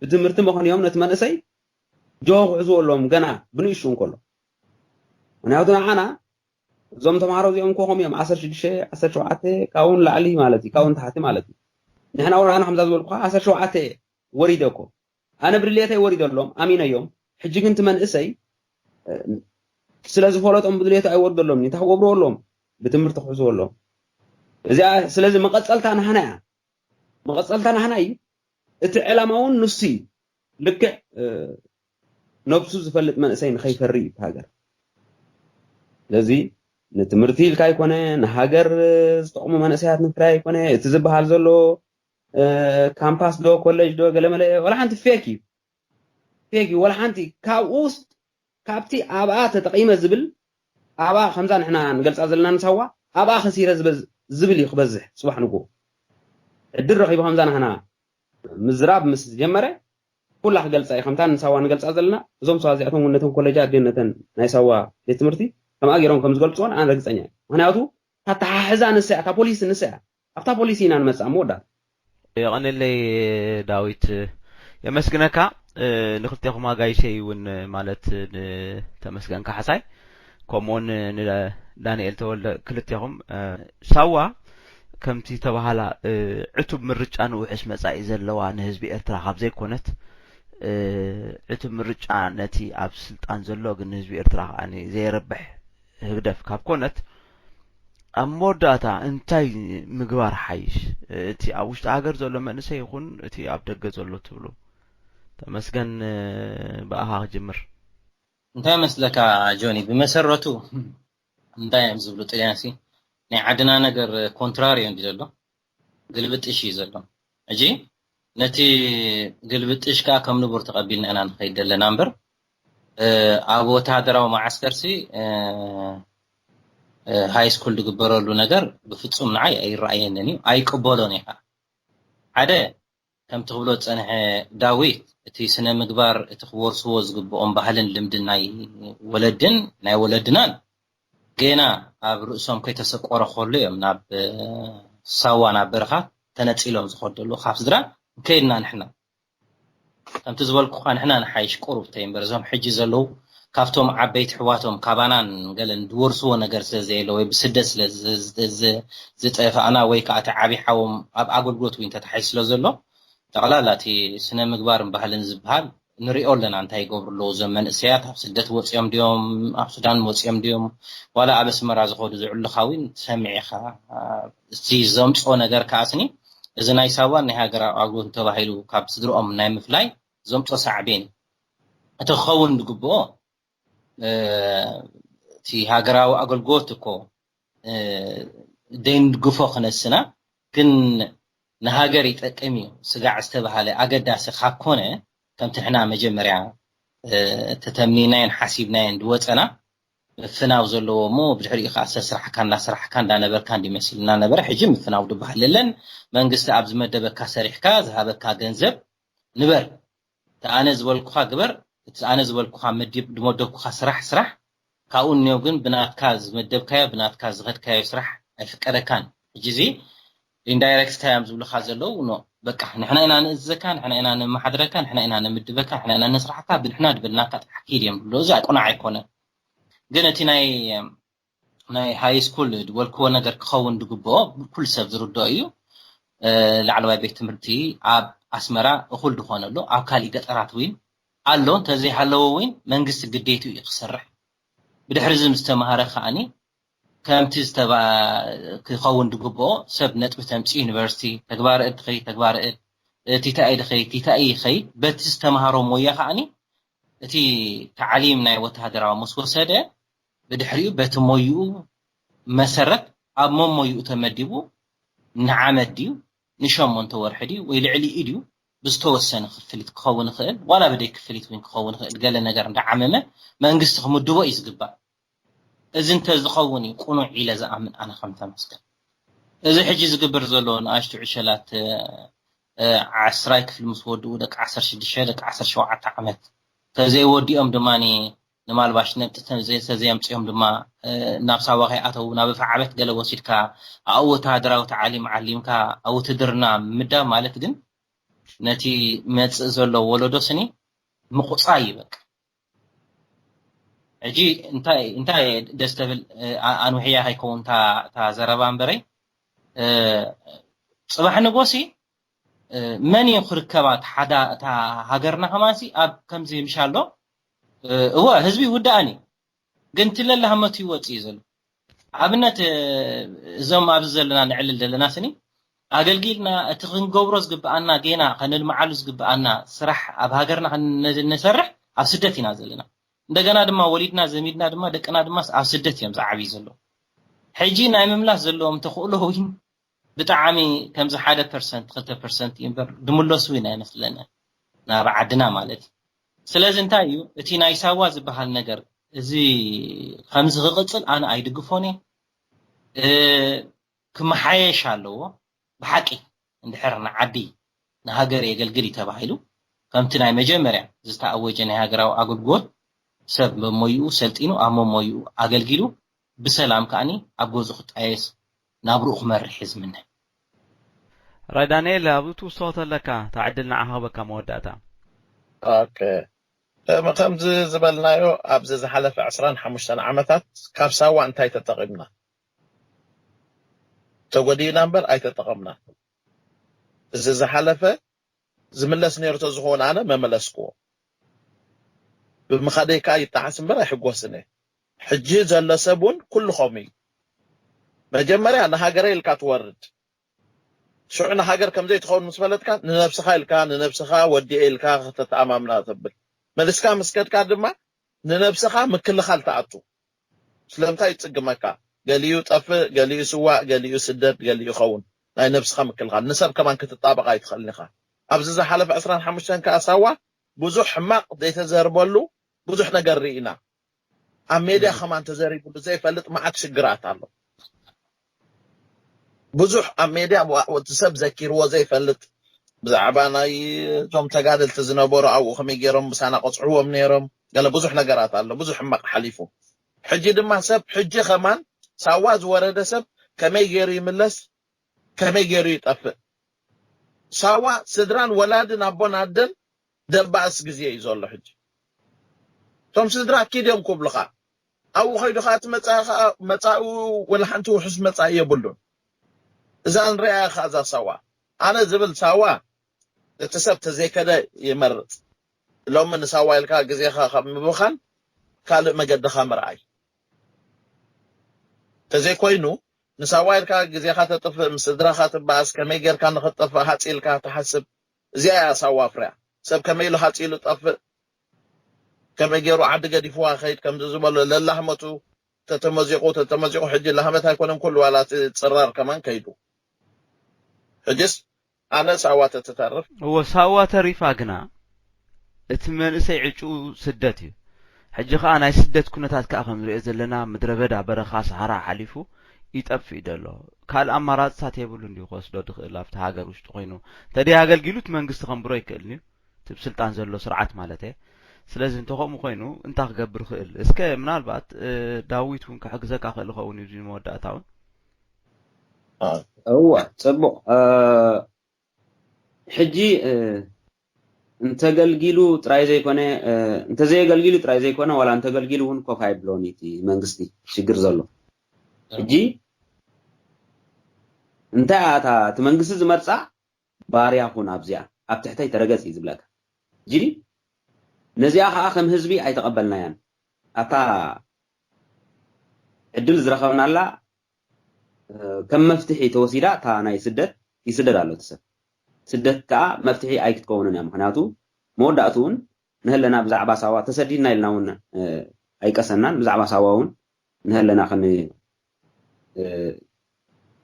ብትምህርቲ መኾንዮም ነቲ መንእሰይ ጆሆ ክሕዝዎ ኣለዎም ገና ብንእሽቱ እንከሎ። ምክንያቱ ንዓና እዞም ተምሃሮ እዚኦም እኮ ከምኡ እዮም ዓሰርተ ሽዱሽተ ዓሰርተ ሸውዓተ ካብኡ ንላዕሊ ማለት እዩ ካብኡ ንታሕቲ ማለት እዩ። ንሕና እውን ኣነ ከምዛ ዝበልኩ ዓሰርተ ሸውዓተ ወሪደ እኮ ኣነ ብድልየተይ ወሪደሎም ኣሚነዮም። ሕጂ ግን እቲ መንእሰይ ስለ ዝፈለጦም ብድልየቱ ኣይወርደሎም እንታይ ክገብርዎ ኣለዎም? ብትምህርቲ ክሕዝዎ ኣለዎም። እዚኣ ስለዚ መቐፀልታ ናህና እያ። መቐፀልታ ናህና እዩ። እቲ ዕላማ እውን ንሱ እዩ። ልክዕ ነብሱ ዝፈልጥ መንእሰይ ንኸይፈሪ እዩ ሃገር። ስለዚ ንትምህርቲ ኢልካ ኣይኮነ ንሃገር ዝጠቕሙ መንእሰያት ንፍራይ ኣይኮነ እቲ ዝበሃል ዘሎ ካምፓስ ዶ ኮሌጅ ዶ ገለመለ ወላ ሓንቲ ፌክ እዩ። ፌክ እዩ ወላ ሓንቲ ካብኡ ውስጥ ካብቲ ኣብኣ ተጠቒመ ዝብል ኣብኣ ከምዛ ንሕና ንገልፃ ዘለና ንሳዋ ኣብኣ ከሲረ ዝብል እዩ ክበዝሕ ፅባሕ ንግሆ ዕድል ረኺቡ ከምዛ ንሕና ምዝራብ ምስ ጀመረ ኩላ ክገልፃ እዩ ከምታ ንሳዋ ንገልፃ ዘለና እዞም ሰባ እዚኣቶም እውን ነተን ኮሌጃት ድዮ ነተን ናይ ሳዋ ቤት ትምህርቲ ከምኣ ገይሮም ከም ዝገልፅዎን ኣነ ርግፀኛ እየ ምክንያቱ ታተሓሕዛ ንሳ እያ እታ ፖሊሲ ንሳ እያ ኣብታ ፖሊሲ ኢና ንመፅኣ መወዳእታ የቐንለይ ዳዊት የመስግነካ ንክልቴኹም ኣጋይሸይ እውን ማለት ንተመስገን ካሕሳይ ከምኡውን ንዳንኤል ተወልደ ክልቴኹም ሳዋ ከምቲ ተባሃላ ዕቱብ ምርጫ ንውሕስ መጻኢ ዘለዋ ንህዝቢ ኤርትራ ካብ ዘይኮነት ዕቱብ ምርጫ ነቲ ኣብ ስልጣን ዘሎ ግን ንህዝቢ ኤርትራ ከኣ ዘየረብሕ ህግደፍ ካብ ኮነት ኣብ መወዳእታ እንታይ ምግባር ሓይሽ እቲ ኣብ ውሽጢ ሃገር ዘሎ መንእሰይ ይኹን እቲ ኣብ ደገ ዘሎ ትብሉ ተመስገን ብኣኻ ክጅምር እንታይ መስለካ ጆኒ ብመሰረቱ እንታይ እዮም ዝብሉ ጥልያንሲ ናይ ዓድና ነገር ኮንትራሪ እዩ ዘሎ ግልብጥሽ እዩ ዘሎ ሕጂ ነቲ ግልብጥሽ ከዓ ከም ንቡር ተቐቢልና ኢና ንኸይድ ዘለና እምበር ኣብ ወተሃደራዊ መዓስከርሲ ሃይ ስኩል ዝግበረሉ ነገር ብፍፁም ንዓይ ኣይረኣየንን እዩ ኣይቅበሎን እዩ ከዓ ሓደ ከምቲ ክብሎ ዝፀንሐ ዳዊት እቲ ስነ ምግባር እቲ ክወርስዎ ዝግብኦም ባህልን ልምድን ናይ ወለድን ናይ ወለድናን ጌና ኣብ ርእሶም ከይተሰቆረ ከሎ እዮም ናብ ሳዋ ናብ በረኻ ተነፂሎም ዝኸዱ ዘለዉ ካብ ስድራ ከይድና ንሕና ከምቲ ዝበልኩኻ ንሕና ንሓይሽ ቁሩብ ተይ እምበር እዞም ሕጂ ዘለዉ ካብቶም ዓበይቲ ኣሕዋቶም ካባናን ገለን ዝወርስዎ ነገር ስለ ዘየለ ወይ ብስደት ስለ ዝጠፋእና ወይ ከዓ እቲ ዓብዪ ሓዎም ኣብ ኣገልግሎት እውን ተታሒዙ ስለ ዘሎ ጠቕላላ እቲ ስነ ምግባርን ባህልን ዝበሃል ንሪኦ ኣለና እንታይ ይገብሩ ኣለዉ እዞም መንእሰያት ኣብ ስደት ወፂኦም ድዮም ኣብ ሱዳን ወፂኦም ድዮም ዋላ ኣብ ኣስመራ ዝኸዱ ዝዕልኻ እውን ትሰምዕ ኢኻ እቲ ዘምፅኦ ነገር ከዓስኒ እዚ ናይ ሳዋን ናይ ሃገራዊ ኣገልግሎትን ተባሂሉ ካብ ስድርኦም ናይ ምፍላይ ዘምፅኦ ሳዕቤን እዩ እቲ ክኸውን ዝግብኦ እቲ ሃገራዊ ኣገልግሎት እኮ ደይንድግፎ ክነስና ግን ንሃገር ይጠቅም እዩ ስጋዕ ዝተባሃለ ኣገዳሲ ካብ ኮነ ከምቲ ንሕና መጀመርያ ተተምኒናዮን ሓሲብናዮን ዝወፀና ምፍናው ዘለዎ እሞ ብድሕሪኡ ከዓ ሰስራሕካ እንዳሰራሕካ እንዳነበርካ እንዲመስል እናነበረ ሕጂ ምፍናው ዝበሃል የለን መንግስቲ ኣብ ዝመደበካ ሰሪሕካ ዝሃበካ ገንዘብ ንበር እቲ ኣነ ዝበልኩኻ ግበር እቲ ኣነ ዝበልኩኻ መዲብ ዝመደብኩኻ ስራሕ ስራሕ ካብኡ እኒኦ ግን ብናትካ ዝመደብካዮ ብናትካ ዝኸድካዮ ስራሕ ኣይፍቀደካን ሕጂ እዚ ኢንዳይሬክት እንታይ እዮም ዝብሉካ ዘለዉ ኖ በቃ ንሕና ኢና ንእዝዘካ ንሕና ኢና ነመሓድረካ ንሕና ኢና ነምድበካ ንሕና ኢና ነስራሕካ ብንሕና ዝበልናካ ጥራሕ ኪድ እዮም ዝብሉ እዚ ኣቆናዕ ኣይኮነን ግን እቲ ናይ ናይ ሃይ ስኩል ዝበልክዎ ነገር ክኸውን ዝግብኦ ኩሉ ሰብ ዝርድኦ እዩ ላዕለዋይ ቤት ትምህርቲ ኣብ ኣስመራ እኹል ዝኾነሉ ኣብ ካሊእ ገጠራት እውን ኣሎ እንተዘይሃለዎ እውን መንግስቲ ግዴቱ እዩ ክሰርሕ ብድሕሪ እዚ ምስ ተምሃረ ከዓኒ ከምቲ ክኸውን ዝግብኦ ሰብ ነጥቢ ተምፅእ ዩኒቨርሲቲ ተግባረ እድ ትኸይድ ተግባረ እድ ቲታኢ ድኸይድ ቲታኢ ይኸይድ በቲ ዝተምሃሮ ሞያ ከዓኒ እቲ ታዕሊም ናይ ወተሃደራዊ ምስ ወሰደ ብድሕሪኡ በቲ ሞይኡ መሰረት ኣብ መሞይኡ ተመዲቡ ንዓመት ድዩ ንሸሞንተ ወርሒ ድዩ ወይ ልዕሊኡ ድዩ ብዝተወሰነ ክፍሊት ክኸውን ይኽእል ዋላ ብደይ ክፍሊት እውን ክኸውን ይኽእል ገለ ነገር እንዳዓመመ መንግስቲ ክምድቦ እዩ ዝግባእ እዚ እንተዝኸውን እዩ ቁኑዕ ኢለ ዝኣምን ኣነ ከም ተመስገን እዚ ሕጂ ዝግበር ዘሎ ንኣሽቱ ዕሸላት ዓስራይ ክፍሊ ምስ ወድኡ ደቂ ዓሰርተ ሽዱሽተ ደቂ ዓሰርተ ሸውዓተ ዓመት ተዘይወዲኦም ድማ ንማልባሽ ነብጢ ተዘየምፅኦም ድማ ናብ ሳዋ ከይኣተው ናብ ፈዓበት ገለ ወሲድካ ኣብ ወተሃደራዊ ተዓሊም ዓሊምካ ኣብ ውትድርና ምዳብ ማለት ግን ነቲ መፅእ ዘሎ ወለዶ ስኒ ምቁፃይ ይበቅ ሕጂ እንታይ እንታይ ደስ ተብል ኣንውሕያ ከይከውን እታ ዘረባ እምበረይ ፅባሕ ንጎሲ መን እዩ ክርከባ እታ ሃገርና ከማንሲ ኣብ ከምዚ ምሻሎ እወ ህዝቢ ይውድኣን እዩ ግን ትለለ ሃመቱ ይወፅ እዩ ዘሎ ኣብነት እዞም ኣብዚ ዘለና ንዕልል ዘለና ስኒ ኣገልጊልና እቲ ክንገብሮ ዝግብኣና ጌና ከነልምዓሉ ዝግብኣና ስራሕ ኣብ ሃገርና ነሰርሕ ኣብ ስደት ኢና ዘለና እንደገና ድማ ወሊድና ዘሚድና ድማ ደቅና ድማ ኣብ ስደት እዮም ዝዓብዩ ዘለዉ ሕጂ ናይ ምምላስ ዘለዎም ተኽእሎ እውን ብጣዕሚ ከምዚ ሓደ ፐርሰንት ክልተ ፐርሰንት እዩ እምበር ድምለሱ ኢና ይመስለኒ ናብ ዓድና ማለት እዩ ስለዚ እንታይ እዩ እቲ ናይ ሳዋ ዝበሃል ነገር እዚ ከምዚ ክቕፅል ኣነ ኣይድግፎን እየ ክመሓየሽ ኣለዎ ብሓቂ እንድሕር ንዓዲ ንሃገር የገልግል እዩ ተባሂሉ ከምቲ ናይ መጀመርያ ዝተኣወጀ ናይ ሃገራዊ ኣገልግሎት ሰብ መሞይኡ ሰልጢኑ ኣብ መሞይኡ ኣገልጊሉ ብሰላም ከዓኒ ኣብ ገዙ ክጣየስ ናብርኡ ክመርሕ እየ ዝምነ ራይ ዳንኤል ኣብዚ ትውስኾ ተለካ ተዕድል ንዓኻ ክበካ መወዳእታ ኦኬ ከምዚ ዝበልናዮ ኣብዚ ዝሓለፈ ዕስራን ሓሙሽተን ዓመታት ካብ ሳዋ እንታይ ተጠቒምና ተጎዲእና እምበር ኣይተጠቐምና እዚ ዝሓለፈ ዝምለስ ነይሩ ተዝኸውን ኣነ መመለስክዎ ብምኻደይ ከዓ ይጠዓስ እምበር ኣይሕጎስን እየ ሕጂ ዘሎ ሰብ እውን ኩሉ ከምኡ እዩ መጀመርያ ንሃገረ ኢልካ ትወርድ ሽዑ ንሃገር ከምዘይትኸውን ምስ ፈለጥካ ንነብስኻ ኢልካ ንነብስኻ ወዲኤ ኢልካ ከተተኣማምና ተብል መሊስካ ምስ ከድካ ድማ ንነብስኻ ምክልኻል ትኣቱ ስለምንታይ ይጽግመካ ገሊኡ ጠፍእ ገሊኡ ስዋእ ገሊኡ ስደድ ገሊኡ ይኸውን ናይ ነብስኻ ምክልኻል ንሰብ ከማን ክትጣበቕ ኣይትኽእልን ኢኻ ኣብዚ ዝሓለፈ ዕስራን ሓሙሽተን ከኣ ሳዋ ብዙሕ ሕማቕ ዘይተዘርበሉ ብዙሕ ነገር ርኢና ኣብ ሜድያ ከማን ተዘሪብሉ ዘይፈልጥ መዓት ሽግራት ኣሎ ብዙሕ ኣብ ሜድያ ወዲ ሰብ ዘኪርዎ ዘይፈልጥ ብዛዕባ ናይ እቶም ተጋደልቲ ዝነበሩ ኣብኡ ከመይ ገይሮም ምሳና ቆፅዕዎም ነይሮም ገለ ብዙሕ ነገራት ኣሎ ብዙሕ ሕማቕ ሓሊፉ ሕጂ ድማ ሰብ ሕጂ ከማን ሳዋ ዝወረደ ሰብ ከመይ ገይሩ ይምለስ ከመይ ገይሩ ይጠፍእ ሳዋ ስድራን ወላድን ኣቦን ኣደን ደባእስ ግዜ እዩ ዘሎ ሕጂ እቶም ስድራ ኪድ እዮም ክብሉኻ ኣብኡ ከይዱ ከዓ እቲ መፃኢ ከዓ መፃኡ ወላ ሓንቲ ውሑስ መፃኢ የብሉን እዛ ንሪኣ ከዓ እዛ ሳዋ ኣነ ዝብል ሳዋ እቲ ሰብ ተዘይከደ ይመርፅ ሎሚ ንሳዋ ኢልካ ግዜኻ ካብ ምብኻን ካልእ መገድኻ ምርኣይ ተዘይኮይኑ ንሳዋ ኢልካ ግዜኻ ተጥፍእ ምስ ስድራኻ ትበኣስ ከመይ ጌርካ ንኽትጠፍእ ሃፂ ኢልካ ትሓስብ እዚኣ እያ ሳዋ ፍርያ ሰብ ከመይ ኢሉ ሃፂ ኢሉ ጠፍእ ከመይ ገይሩ ዓዲ ገዲፍዋ ከይድ ከምዚ ዝበሎ ለላህመቱ ተተመዚቑ ተተመዚቑ ሕጂ ላህመት ኣይኮነን ኩሉ ዋላ እቲ ፅራር ከማን ከይዱ ሕጅስ ኣነ ሳዋ ተትተርፍ እወ ሳዋ ተሪፋ ግና እቲ መንእሰይ ዕጭኡ ስደት እዩ ሕጂ ከዓ ናይ ስደት ኩነታት ከዓ ከም ንሪኦ ዘለና ምድረ በዳ በረኻ ሰሃራ ሓሊፉ ይጠፍእ እዩ ዘሎ ካልእ ኣማራፅታት የብሉ እንዲዩ ክወስዶ ድኽእል ኣብቲ ሃገር ውሽጢ ኮይኑ እንተደይ ኣገልጊሉ እቲ መንግስቲ ከንብሮ ይክእል እዩ እቲ ብስልጣን ዘሎ ስርዓት ማለት እየ ስለዚ እንተኸምኡ ኮይኑ እንታይ ክገብር ይኽእል እስከ ምናልባት ዳዊት እውን ክሕግዘካ ክእል ይኸውን እዩ መወዳእታ እውን እወ ፅቡቕ ሕጂ እንተገልጊሉ ጥራይ ዘይኮነ እንተዘየገልጊሉ ጥራይ ዘይኮነ ዋላ እንተገልጊሉ እውን ኮፍ ኣይብሎን እቲ መንግስቲ ሽግር ዘሎ ሕጂ እንታይ ኣታ እቲ መንግስቲ ዝመርፃ ባርያ ኩን ኣብዚኣ ኣብ ትሕተይ ተረገፅ እዩ ዝብለካ ሕጂ ነዚኣ ከዓ ከም ህዝቢ ኣይተቐበልናያን ኣታ ዕድል ዝረኸብናላ ከም መፍትሒ ተወሲዳ እታ ናይ ስደት ይስደድ ኣሎ እቲ ሰብ ስደት ከዓ መፍትሒ ኣይክትከውንን እያ ምክንያቱ መወዳእቱ እውን ንህለና ብዛዕባ ሳዋ ተሰዲድና ኢልና እውን ኣይቀሰናን ብዛዕባ ሳዋ እውን ንህለና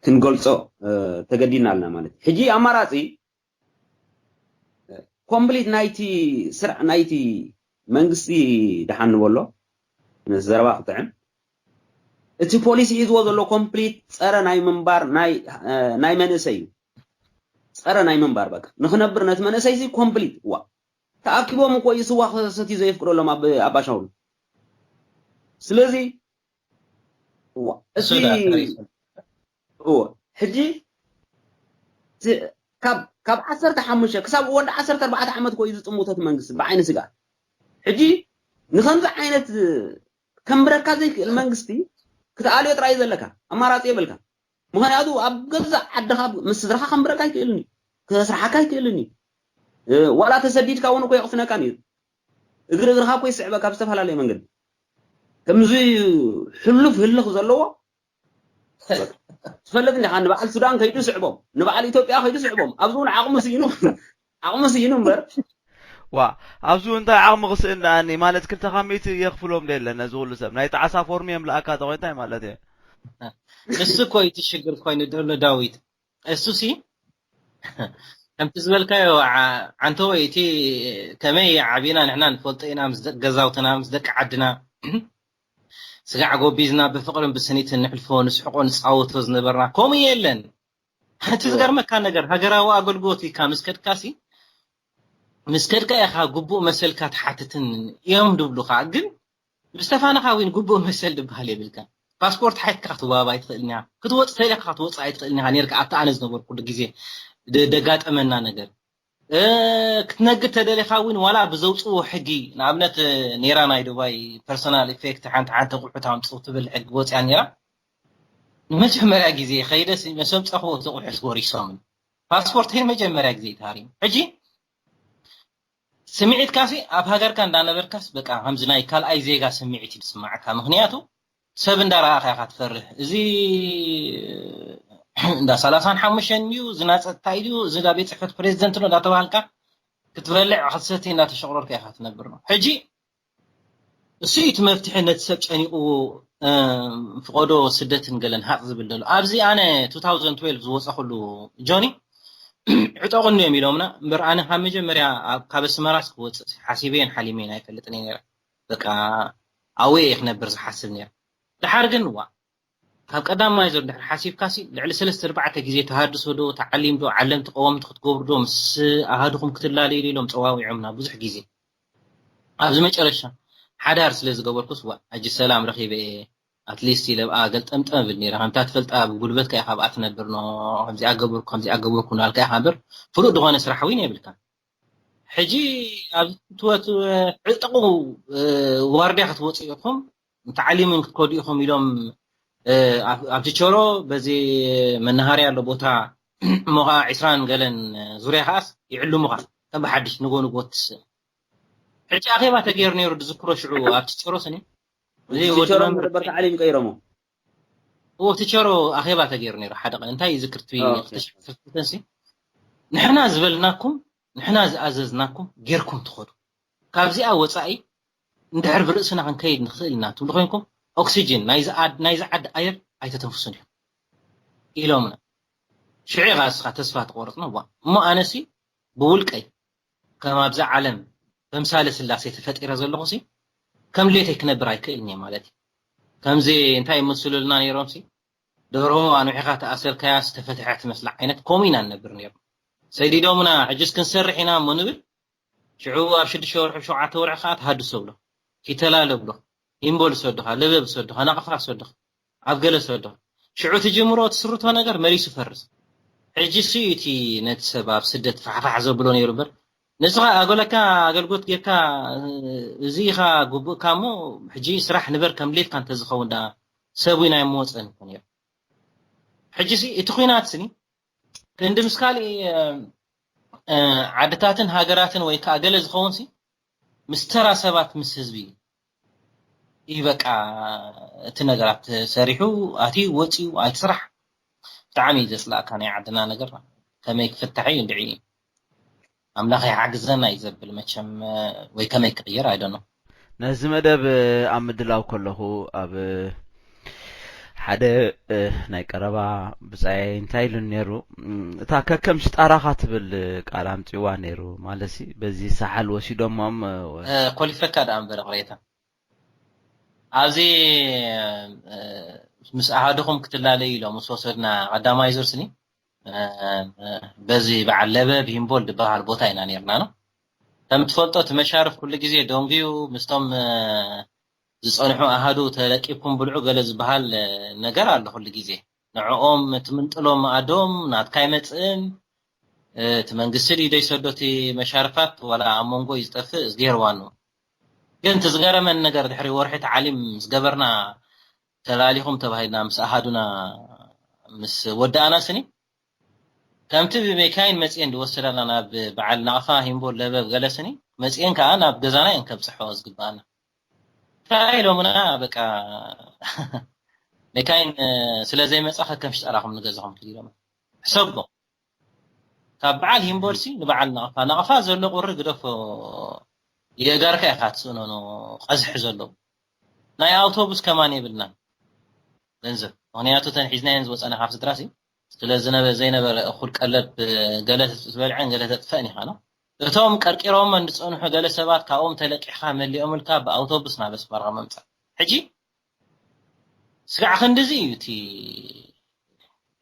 ክንገልፆ ተገዲድና ኣለና ማለት ሕጂ ኣማራፂ ኮምፕሊት ናይቲ ስርዕ ናይቲ መንግስቲ ደሓን ንበሎ ዘረባ ክጥዕም እቲ ፖሊሲ ሒዝዎ ዘሎ ኮምፕሊት ጸረ ናይ ምንባር ናይ መንእሰይ እዩ። ጸረ ናይ ምንባር በቃ ንኽነብር ነቲ መንእሰይ ሲ ኮምፕሊት ዋ ተኣኪቦም እኮ እዩ ስዋ ክሰትዩ ዘየፍቅደሎም ኣባሻውሉ። ስለዚ እሱ ሕጂ ካብ ዓሰርተ ሓሙሽተ ክሳብ ወዲ ዓሰርተ ኣርባዕተ ዓመት እኮ እዩ ዝጥምቶ እቲ መንግስቲ ብዓይኒ ስጋ። ሕጂ ንኸምዚ ዓይነት ከምብረካ ዘይክእል መንግስቲ ክትኣልዮ ጥራይ ዘለካ ኣማራፂ የብልካ። ምክንያቱ ኣብ ገዛእ ዓድካ ምስ ስድራካ ከምብረካ ኣይክእልን እዩ፣ ከስርሓካ ኣይክእልን እዩ። ዋላ ተሰዲድካ እውን እኮ የቕፍነካ እዩ። እግሪ እግርካ እኮ ይስዕበካ ብዝተፈላለየ መንገዲ። ከምዚ ሕሉፍ ህልኽ ዘለዎ ትፈልጥ እንዲኻ። ንበዓል ሱዳን ከይዱ ስዕቦም፣ ንበዓል ኢትዮጵያ ከይዱ ስዕቦም። ኣብዚ እውን ዓቕሙ ስኢኑ ዓቕሙ ስኢኑ እምበር ዋ ኣብዚ እንታይ ዓቕሚ ክስእን ደኣኒ ማለት ክልተ ካብ ሚእቲ የኽፍሎም ዶ የለን ነዚ ኩሉ ሰብ ናይ ጣዕሳ ፎርሚ እዮም ለኣካ ተኮይንታይ ማለት እየ ንሱ እኮ እቲ ሽግር ኮይኑ ዘሎ ዳዊት እሱ ሲ ከምቲ ዝበልካዮ ዓንተወይ እቲ ከመይ ዓቢና ንሕና ንፈልጦ ኢና ምስ ደቂ ገዛውትና ምስ ደቂ ዓድና ስጋዕ ጎቢዝና ብፍቅርን ብስኒትን ንሕልፎ ንስሕቆ ንፃወቶ ዝነበርና ከምኡ የለን እቲ ዝገርመካ ነገር ሃገራዊ ኣገልግሎት ኢልካ ምስ ከድካሲ ምስ ከድካ ኢኻ ግቡእ መሰልካ ትሓትትን እዮም ድብሉኻ ግን ምስ ተፋነኻ እውን ግቡእ መሰል ድበሃል የብልካን ፓስፖርት ሓትካ ክትወሃብ ኣይትኽእልን ኢኻ ክትወፅእ ተደሊኻ ክትወፅእ ኣይትኽእልን ኢኻ ነርካ ኣብቲ ኣነ ዝነበርኩሉ ግዜ ደጋጠመና ነገር ክትነግድ ተደሊኻ እውን ዋላ ብዘውፅዎ ሕጊ ንኣብነት ኔራ ናይ ዱባይ personal effect ሓንቲ ሓንቲ ኣቑሑት ኣምፅኡ ትብል ሕጊ ወፅያ ኔራ ንመጀመርያ ግዜ ከይደስ መሰምፀኽዎ እቲ ኣቑሑት ወሪሶምን ፓስፖርተይ መጀመርያ ግዜ ተሃሪሙ ሕጂ ስምዒትካሲ ኣብ ሃገርካ እንዳነበርካስ በቃ ከምዚ ናይ ካልኣይ ዜጋ ስምዒት እዩ ዝስማዓካ ምክንያቱ ሰብ እንዳረኣኻ ኢኻ ትፈርህ እዚ እንዳ ሰላሳን ሓሙሽተን እዩ እዚ ናፀጥታ እዩ እዚ እንዳ ቤት ፅሕፈት ፕሬዚደንት ነው እንዳተባሃልካ ክትበልዕ ክትሰቲ እንዳተሸቅረርካ ኢኻ ትነብር ነው ሕጂ እሱ እዩ እቲ መፍትሒ ነቲ ሰብ ጨኒቕዎ ፍቐዶ ስደትን ገለን ሃቕ ዝብል ዘሎ ኣብዚ ኣነ two thousand twelve ዝወፀኹሉ ጆኒ ዕጠቕኒ እዮም ኢሎምና እምበር ኣነ ካብ መጀመርያ ካብ ኣስመራስ ክወፅእ ሓሲበየን ሓሊመየን ኣይፈልጥን እየ ነረ በቃ ኣውየ እየ ክነብር ዝሓስብ ነረ ድሓር ግን ዋ ካብ ቀዳማይ ዘሎ ድሕር ሓሲብካሲ ልዕሊ ሰለስተ ኣርባዕተ ግዜ ተሃድሶ ዶ ተዓሊም ዶ ዓለምቲ ቀወምቲ ክትገብሩ ዶ ምስ ኣሃድኹም ክትላለዩ ዶ ኢሎም ፀዋዊዖምና ብዙሕ ግዜ ኣብዚ መጨረሻ ሓዳር ስለ ዝገበርኩስ ዋ ኣጂ ሰላም ረኺበ እየ ኣትሊስት ኢለ ብኣ ገልጠምጠም እብል ነይረ ከምታ ትፈልጣ ብጉልበትካ ኢኻ ብኣ ትነብር ኖ ከምዚኣ ገበርኩ ከምዚኣ ገበርኩ እናልካ ኢኻ እምበር ፍሉጥ ዝኾነ ስራሕ እውን የብልካ ሕጂ ኣብዚ ትወት ዕጥቑ ዋርድያ ክትወፁ ኢኹም ተዓሊምን ክትከዱ ኢኹም ኢሎም ኣብ ቲቸሮ በዚ መናሃርያ ኣሎ ቦታ እሞ ከዓ ዕስራን ገለን ዙርያ ከዓስ ይዕልሙኻ ከም ብሓድሽ ንጎ ንጎ ትስእ ሕጂ ኣኼባ ተገይሩ ነይሩ ዝዝክሮ ሽዑ ኣብ ቲቸሮ ስኒ ቲቸሮ መደበር ተዓሊም ቀይሮሞ እዎ ቲቸሮ ኣኼባ ተገይሩ ነይሩ ሓደ ቀን እንታይ ይዝክር ትቢ ክተሽፍተንሲ ንሕና ዝበልናኩም ንሕና ዝኣዘዝናኩም ጌርኩም ትኸዱ ካብዚኣ ወፃኢ እንድሕር ብርእስና ክንከይድ ንኽእል ኢና ትብሉ ኮይንኩም ኦክሲጅን ናይዚ ዓዲ ኣየር ኣይተተንፍሱን ኢኹም ኢሎምና ሽዑ ኢኻ እስኻ ተስፋ ተቆረፅና ዋ እሞ ኣነሲ ብውልቀይ ከም ኣብዛ ዓለም ተምሳሌ ስላሴ ተፈጢረ ዘለኹሲ ከም ድሌተይ ክነብር ኣይክእልን እየ ማለት እዩ ከምዚ እንታይ ይመስሉልና ነይሮምሲ ደርሆ ኣንዊሕኻ ተኣሰርካያ ዝተፈትሐ ትመስላ ዓይነት ከምኡ ኢና ንነብር ነይሩ ሰዲዶምና ሕጅስ ክንሰርሕ ኢና እሞ ንብል ሽዑ ኣብ ሽዱሽተ ወርሒ ሸውዓተ ወርሒ ከዓ ተሃድሶ ብሎ ኪተላለ ብሎ ሂምቦል ሰድኻ ለበብ ሰድኻ ናቕፋ ሰድኻ ኣብ ገለ ሰድኻ ሽዑ ትጅምሮ ትስርቶ ነገር መሊሱ ፈርስ ሕጂ ሲ እቲ ነቲ ሰብ ኣብ ስደት ፋሕፋሕ ዘብሎ ነይሩ እምበር ንስኻ ኣገለካ ኣገልግሎት ጌርካ እዚ ኢኻ ግቡእካ እሞ ሕጂ ስራሕ ንበር ከም ድሌትካ እንተዝኸውን ደኣ ሰብ ናይ መወፀን ይኮን ነይሩ ሕጂ ሲ እቲ ኩናት ስኒ ክንዲ ምስ ካልእ ዓድታትን ሃገራትን ወይ ከዓ ገለ ዝኸውን ሲ ምስ ተራ ሰባት ምስ ህዝቢ እዩ በቃ እቲ ነገራት ሰሪሑ ኣትዩ ወፂኡ ኣይትስራሕ ብጣዕሚ እዩ ዘፅላእካ ናይ ዓድና ነገር ከመይ ክፍታሕ እዩ እንድዒ ኣምላኽ ይሓግዘና እዩ ዘብል መቸም ወይ ከመይ ክቕየር ኣይደኖ ነዚ መደብ ኣብ ምድላው ከለኹ ኣብ ሓደ ናይ ቀረባ ብፃይ እንታይ ኢሉ ነይሩ እታ ከከም ሽጣራኻ ትብል ቃል ኣምፅዋ ነይሩ ማለት በዚ ሳሓል ወሲዶሞም ኮሊፈካ ደኣ እምበር ቅሬታ ኣብዚ ምስ ኣሃዱኹም ክትላለዩ ኢሎም ምስ ወሰዱና ቀዳማይ ዙር ስኒ፣ እ፣ በዚ በዓል ለበብ ሂምቦል ዝበሃል ቦታ ኢና ነርና ነው። ከም ትፈልጦ እቲ መሻርፍ ኩሉ ግዜ ደንጉዩ ምስቶም፣ እ፣ ዝጸንሑ ኣሃዱ ተለቂብኩም ብልዑ ገለ ዝበሃል፣ እ፣ ነገር ኣሎ ኩሉ ግዜ። ንዕኦም ትምንጥሎም ኣዶም ናትካ ኣይመጽእን፣ እ፣ እቲ መንግስቲ ድዩ ዘይሰዶ እቲ መሻርፋት ዋላ ኣብ መንጎ እዩ ዝጠፍእ ዝገይርዋ ነው። ግን እቲ ዝገረመን ነገር ድሕሪ ወርሒ ተዓሊም ዝገበርና ተላሊኹም ተባሂልና ምስ ኣሃዱና ምስ ወዳእና ስኒ ከምቲ ብሜካይን መጽኤን ዝወሰዳና ናብ በዓል ናቕፋ ሂምቦል ለበብ ገለ ስኒ መጽኤን ከኣ ናብ ገዛና እየን ከብጽሖ ዝግባኣና። እንታይ ኢሎምና በቃ ሜካይን ስለ ዘይመጻ ከከም ሽጠራኹም ንገዛኹም ትዲሎም ሕሰቦ ካብ በዓል ሂምቦልሲ ንበዓል ናቕፋ ናቕፋ ዘሎ ቁሪ ግደፎ የእጋርካ ኢኻ ትስእኖ ቀዝሒ ዘለዎ ናይ ኣውቶቡስ ከማን የብልና ገንዘብ ምክንያቱ ተን ሒዝናየን ዝወፀና ካብ ስድራሲ ስለ ዝነበ ዘይነበረ እኩል ቀለብ ገለ ዝበልዐን ገለ ተጥፈእን ኢኻ ነው እቶም ቀርቂሮም እንድፀንሑ ገለ ሰባት ካብኦም ተለቂሕካ መሊኦምልካ ብኣውቶቡስ ናብ ኣስመራ ምምፃእ ሕጂ ስጋዕ ክንድዚ እዩ እቲ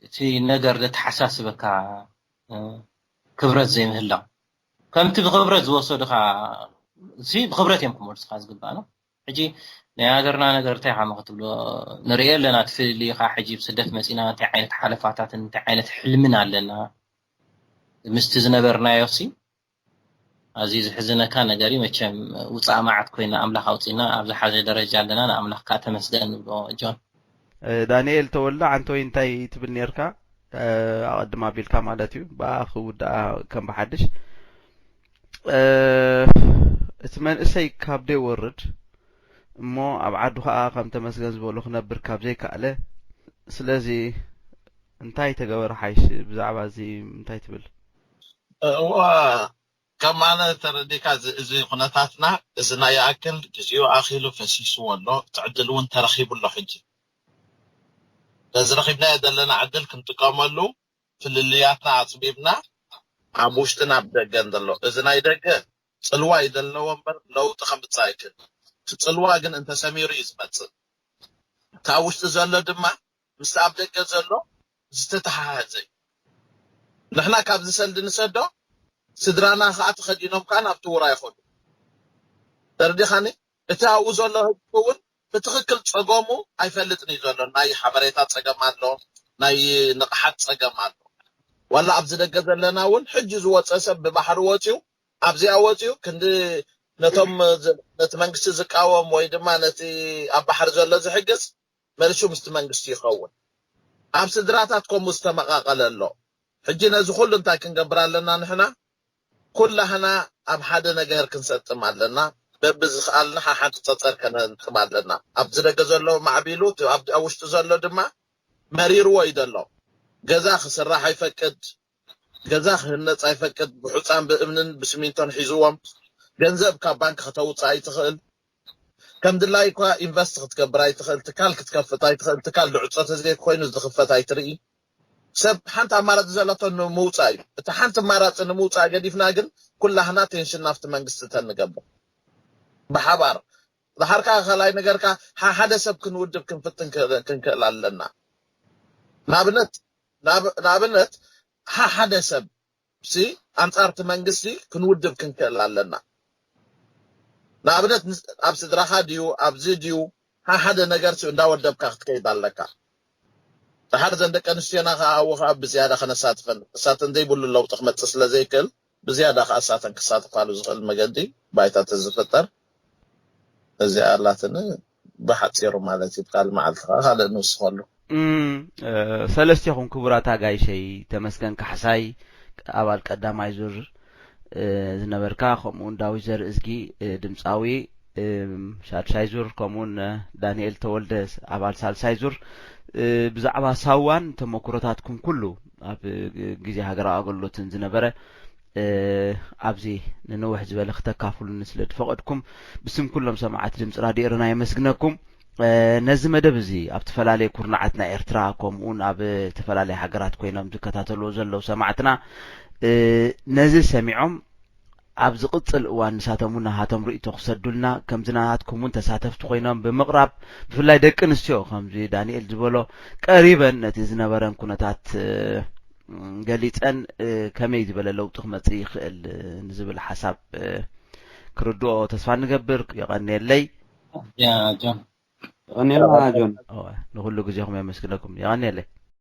እቲ ነገር ዘተሓሳስበካ ክብረት ዘይምህላው ከምቲ ብክብረት ዝወሰዱካ እዚ ብክብረት እዮም ክመልሱካ ዝግባእ ነው ሕጂ ናይ ሃገርና ነገር እንታይ ሓመ ክትብሎ ንሪኦ ኣለና እቲ ፍልልዩ ከዓ ሕጂ ብስደት መፂና እንታይ ዓይነት ሓለፋታትን እንታይ ዓይነት ሕልምን ኣለና ምስቲ ዝነበርናዮ ሲ ኣዝዩ ዝሕዝነካ ነገር እዩ መቸም ውፃእ መዓት ኮይና ኣምላኽ ኣውፂና ኣብ ዝሓሸ ደረጃ ኣለና ንኣምላኽ ከዓ ተመስገን ንብሎ ጆን ዳንኤል ተወልደ ዓንቶይ እንታይ ትብል ነርካ ኣቐድም ኣቢልካ ማለት እዩ ብኣ ክውድኣ ከም ብሓድሽ እቲ መንእሰይ ካብ ደይ ወርድ እሞ ኣብ ዓዱ ከዓ ከም ተመስገን ዝበሉ ክነብር ካብ ዘይከኣለ ስለዚ እንታይ ተገበረ ሓይሽ ብዛዕባ እዚ እንታይ ትብል እዋ ከም ኣነ ተረዲካ እዚ ኩነታትና እዚ ናይ ይኣክል ግዜኡ ኣኺሉ ፈሲስዎ ኣሎ እቲ ዕድል እውን ተረኺቡ ኣሎ ሕጂ ነዚ ረኺብናዮ ዘለና ዕድል ክንጥቀመሉ ፍልልያትና ኣፅቢብና ኣብ ውሽጥን ኣብ ደገን ዘሎ እዚ ናይ ደገ ፅልዋ እዩ ዘለዎ እምበር ለውጢ ከምፅእ ኣይክእል እቲ ፅልዋ ግን እንተሰሚሩ እዩ ዝመፅእ ካብ ውሽጢ ዘሎ ድማ ምስ ኣብ ደገ ዘሎ ዝተተሓሓዘ እዩ ንሕና ካብዚ ሰልዲ ንሰዶ ስድራና ከዓ ተኸዲኖም ከዓ ናብ ትውራ ይኸዱ ተረዲኻኒ እቲ ኣብኡ ዘሎ ህዝቢ እውን ብትኽክል ፀገሙ ኣይፈልጥን እዩ ዘሎ ናይ ሓበሬታ ፀገም ኣሎ ናይ ንቕሓት ፀገም ኣሎ ዋላ ኣብዚ ደገ ዘለና እውን ሕጂ ዝወፀ ሰብ ብባሕሪ ወፅዩ ኣብዚኣ ወፅዩ ክንዲ ነቶም ነቲ መንግስቲ ዝቃወም ወይ ድማ ነቲ ኣብ ባሕሪ ዘሎ ዝሕግዝ መሊሱ ምስቲ መንግስቲ ይኸውን ኣብ ስድራታት ከምኡ ዝተመቃቀለ ኣሎ ሕጂ ነዚ ኩሉ እንታይ ክንገብር ኣለና ንሕና ኩላህና ኣብ ሓደ ነገር ክንሰጥም ኣለና በብዝኽኣልና ሓሓንቲ ፀፀር ከነንጥም ኣለና ኣብዚ ደገ ዘሎ ማዕቢሉ ኣብ ውሽጢ ዘሎ ድማ መሪርዎ እዩ ዘሎ ገዛ ክስራሕ ኣይፈቅድ ገዛ ክህነፅ ኣይፈቅድ ብሑፃን ብእምንን ብስሚንቶን ሒዝዎም ገንዘብ ካብ ባንክ ከተውፅእ ኣይትኽእል ከም ድላይኳ ኢንቨስት ክትገብር ኣይትኽእል ትካል ክትከፍት ኣይትኽእል ትካል ድዕፆ ተዘይኮይኑ ዝኽፈት ኣይትርኢ ሰብ ሓንቲ ኣማራፂ ዘለቶ ንምውፃእ እዩ እቲ ሓንቲ ኣማራፂ ንምውፃእ ገዲፍና ግን ኩላህና ቴንሽን ናብቲ መንግስቲ ተንገብር ብሓባር ድሓርካ ካልኣይ ነገርካ ሓደ ሰብ ክንውድብ ክንፍትን ክንክእል ኣለና ንኣብነት ንኣብነት ሓደ ሰብ ሲ ኣንጻርቲ መንግስቲ ክንውድብ ክንክእል ኣለና ንኣብነት ኣብ ስድራኻ ድዩ ኣብዚ ድዩ ሓደ ነገር እንዳወደብካ ክትከይድ ኣለካ ድሓር ዘን ደቂ ኣንስትዮና ከዓ ኣብኡ ከዓ ብዝያዳ ከነሳትፈን እሳተን ዘይብሉ ለውጢ ክመፅእ ስለ ዘይክእል ብዝያዳ ከዓ እሳተን ክሳተፋሉ ዝኽእል መገዲ ባይታ ተዝፍጠር እዚኣ ኣላትኒ ብሓፂሩ ማለት እዩ ካልእ መዓልቲ ከዓ ካልእ ንውስኸሉ ሰለስቴኹም ክቡራት ኣጋይሸይ ተመስገን ካሕሳይ ኣባል ቀዳማይ ዙር ዝነበርካ ከምኡውን ዳዊት ዘርእዝጊ ድምፃዊ ሻድሻይ ዙር ከምኡውን ዳንኤል ተወልደ ኣባል ሳልሳይ ዙር ብዛዕባ ሳዋን ተመክሮታትኩም ኩሉ ኣብ ግዜ ሃገራዊ ኣገልግሎትን ዝነበረ ኣብዚ ንንውሕ ዝበለ ክተካፍሉኒ ስለ ዝፈቐድኩም ብስም ኩሎም ሰማዓት ድምፂ ራድዮ ኤረና የመስግነኩም። ነዚ መደብ እዚ ኣብ ተፈላለየ ኩርናዓት ናይ ኤርትራ ከምኡውን ኣብ ዝተፈላለየ ሃገራት ኮይኖም ዝከታተልዎ ዘለዉ ሰማዕትና ነዚ ሰሚዖም ኣብ ዝቕጽል እዋን ንሳቶም እውን ናሃቶም ርእይቶ ክሰዱልና፣ ከምዚ ናሃትኩም እውን ተሳተፍቲ ኮይኖም ብምቕራብ፣ ብፍላይ ደቂ ኣንስትዮ ከምዚ ዳንኤል ዝበሎ ቀሪበን ነቲ ዝነበረን ኩነታት ገሊጸን ከመይ ዝበለ ለውጢ ክመጽእ ይኽእል ንዝብል ሓሳብ ክርድኦ ተስፋ ንገብር። የቐንየለይ። ያ ጆን። የቐንየልና ጆን። ንኹሉ ግዜኹም የመስግነኩም። የቐንየለይ።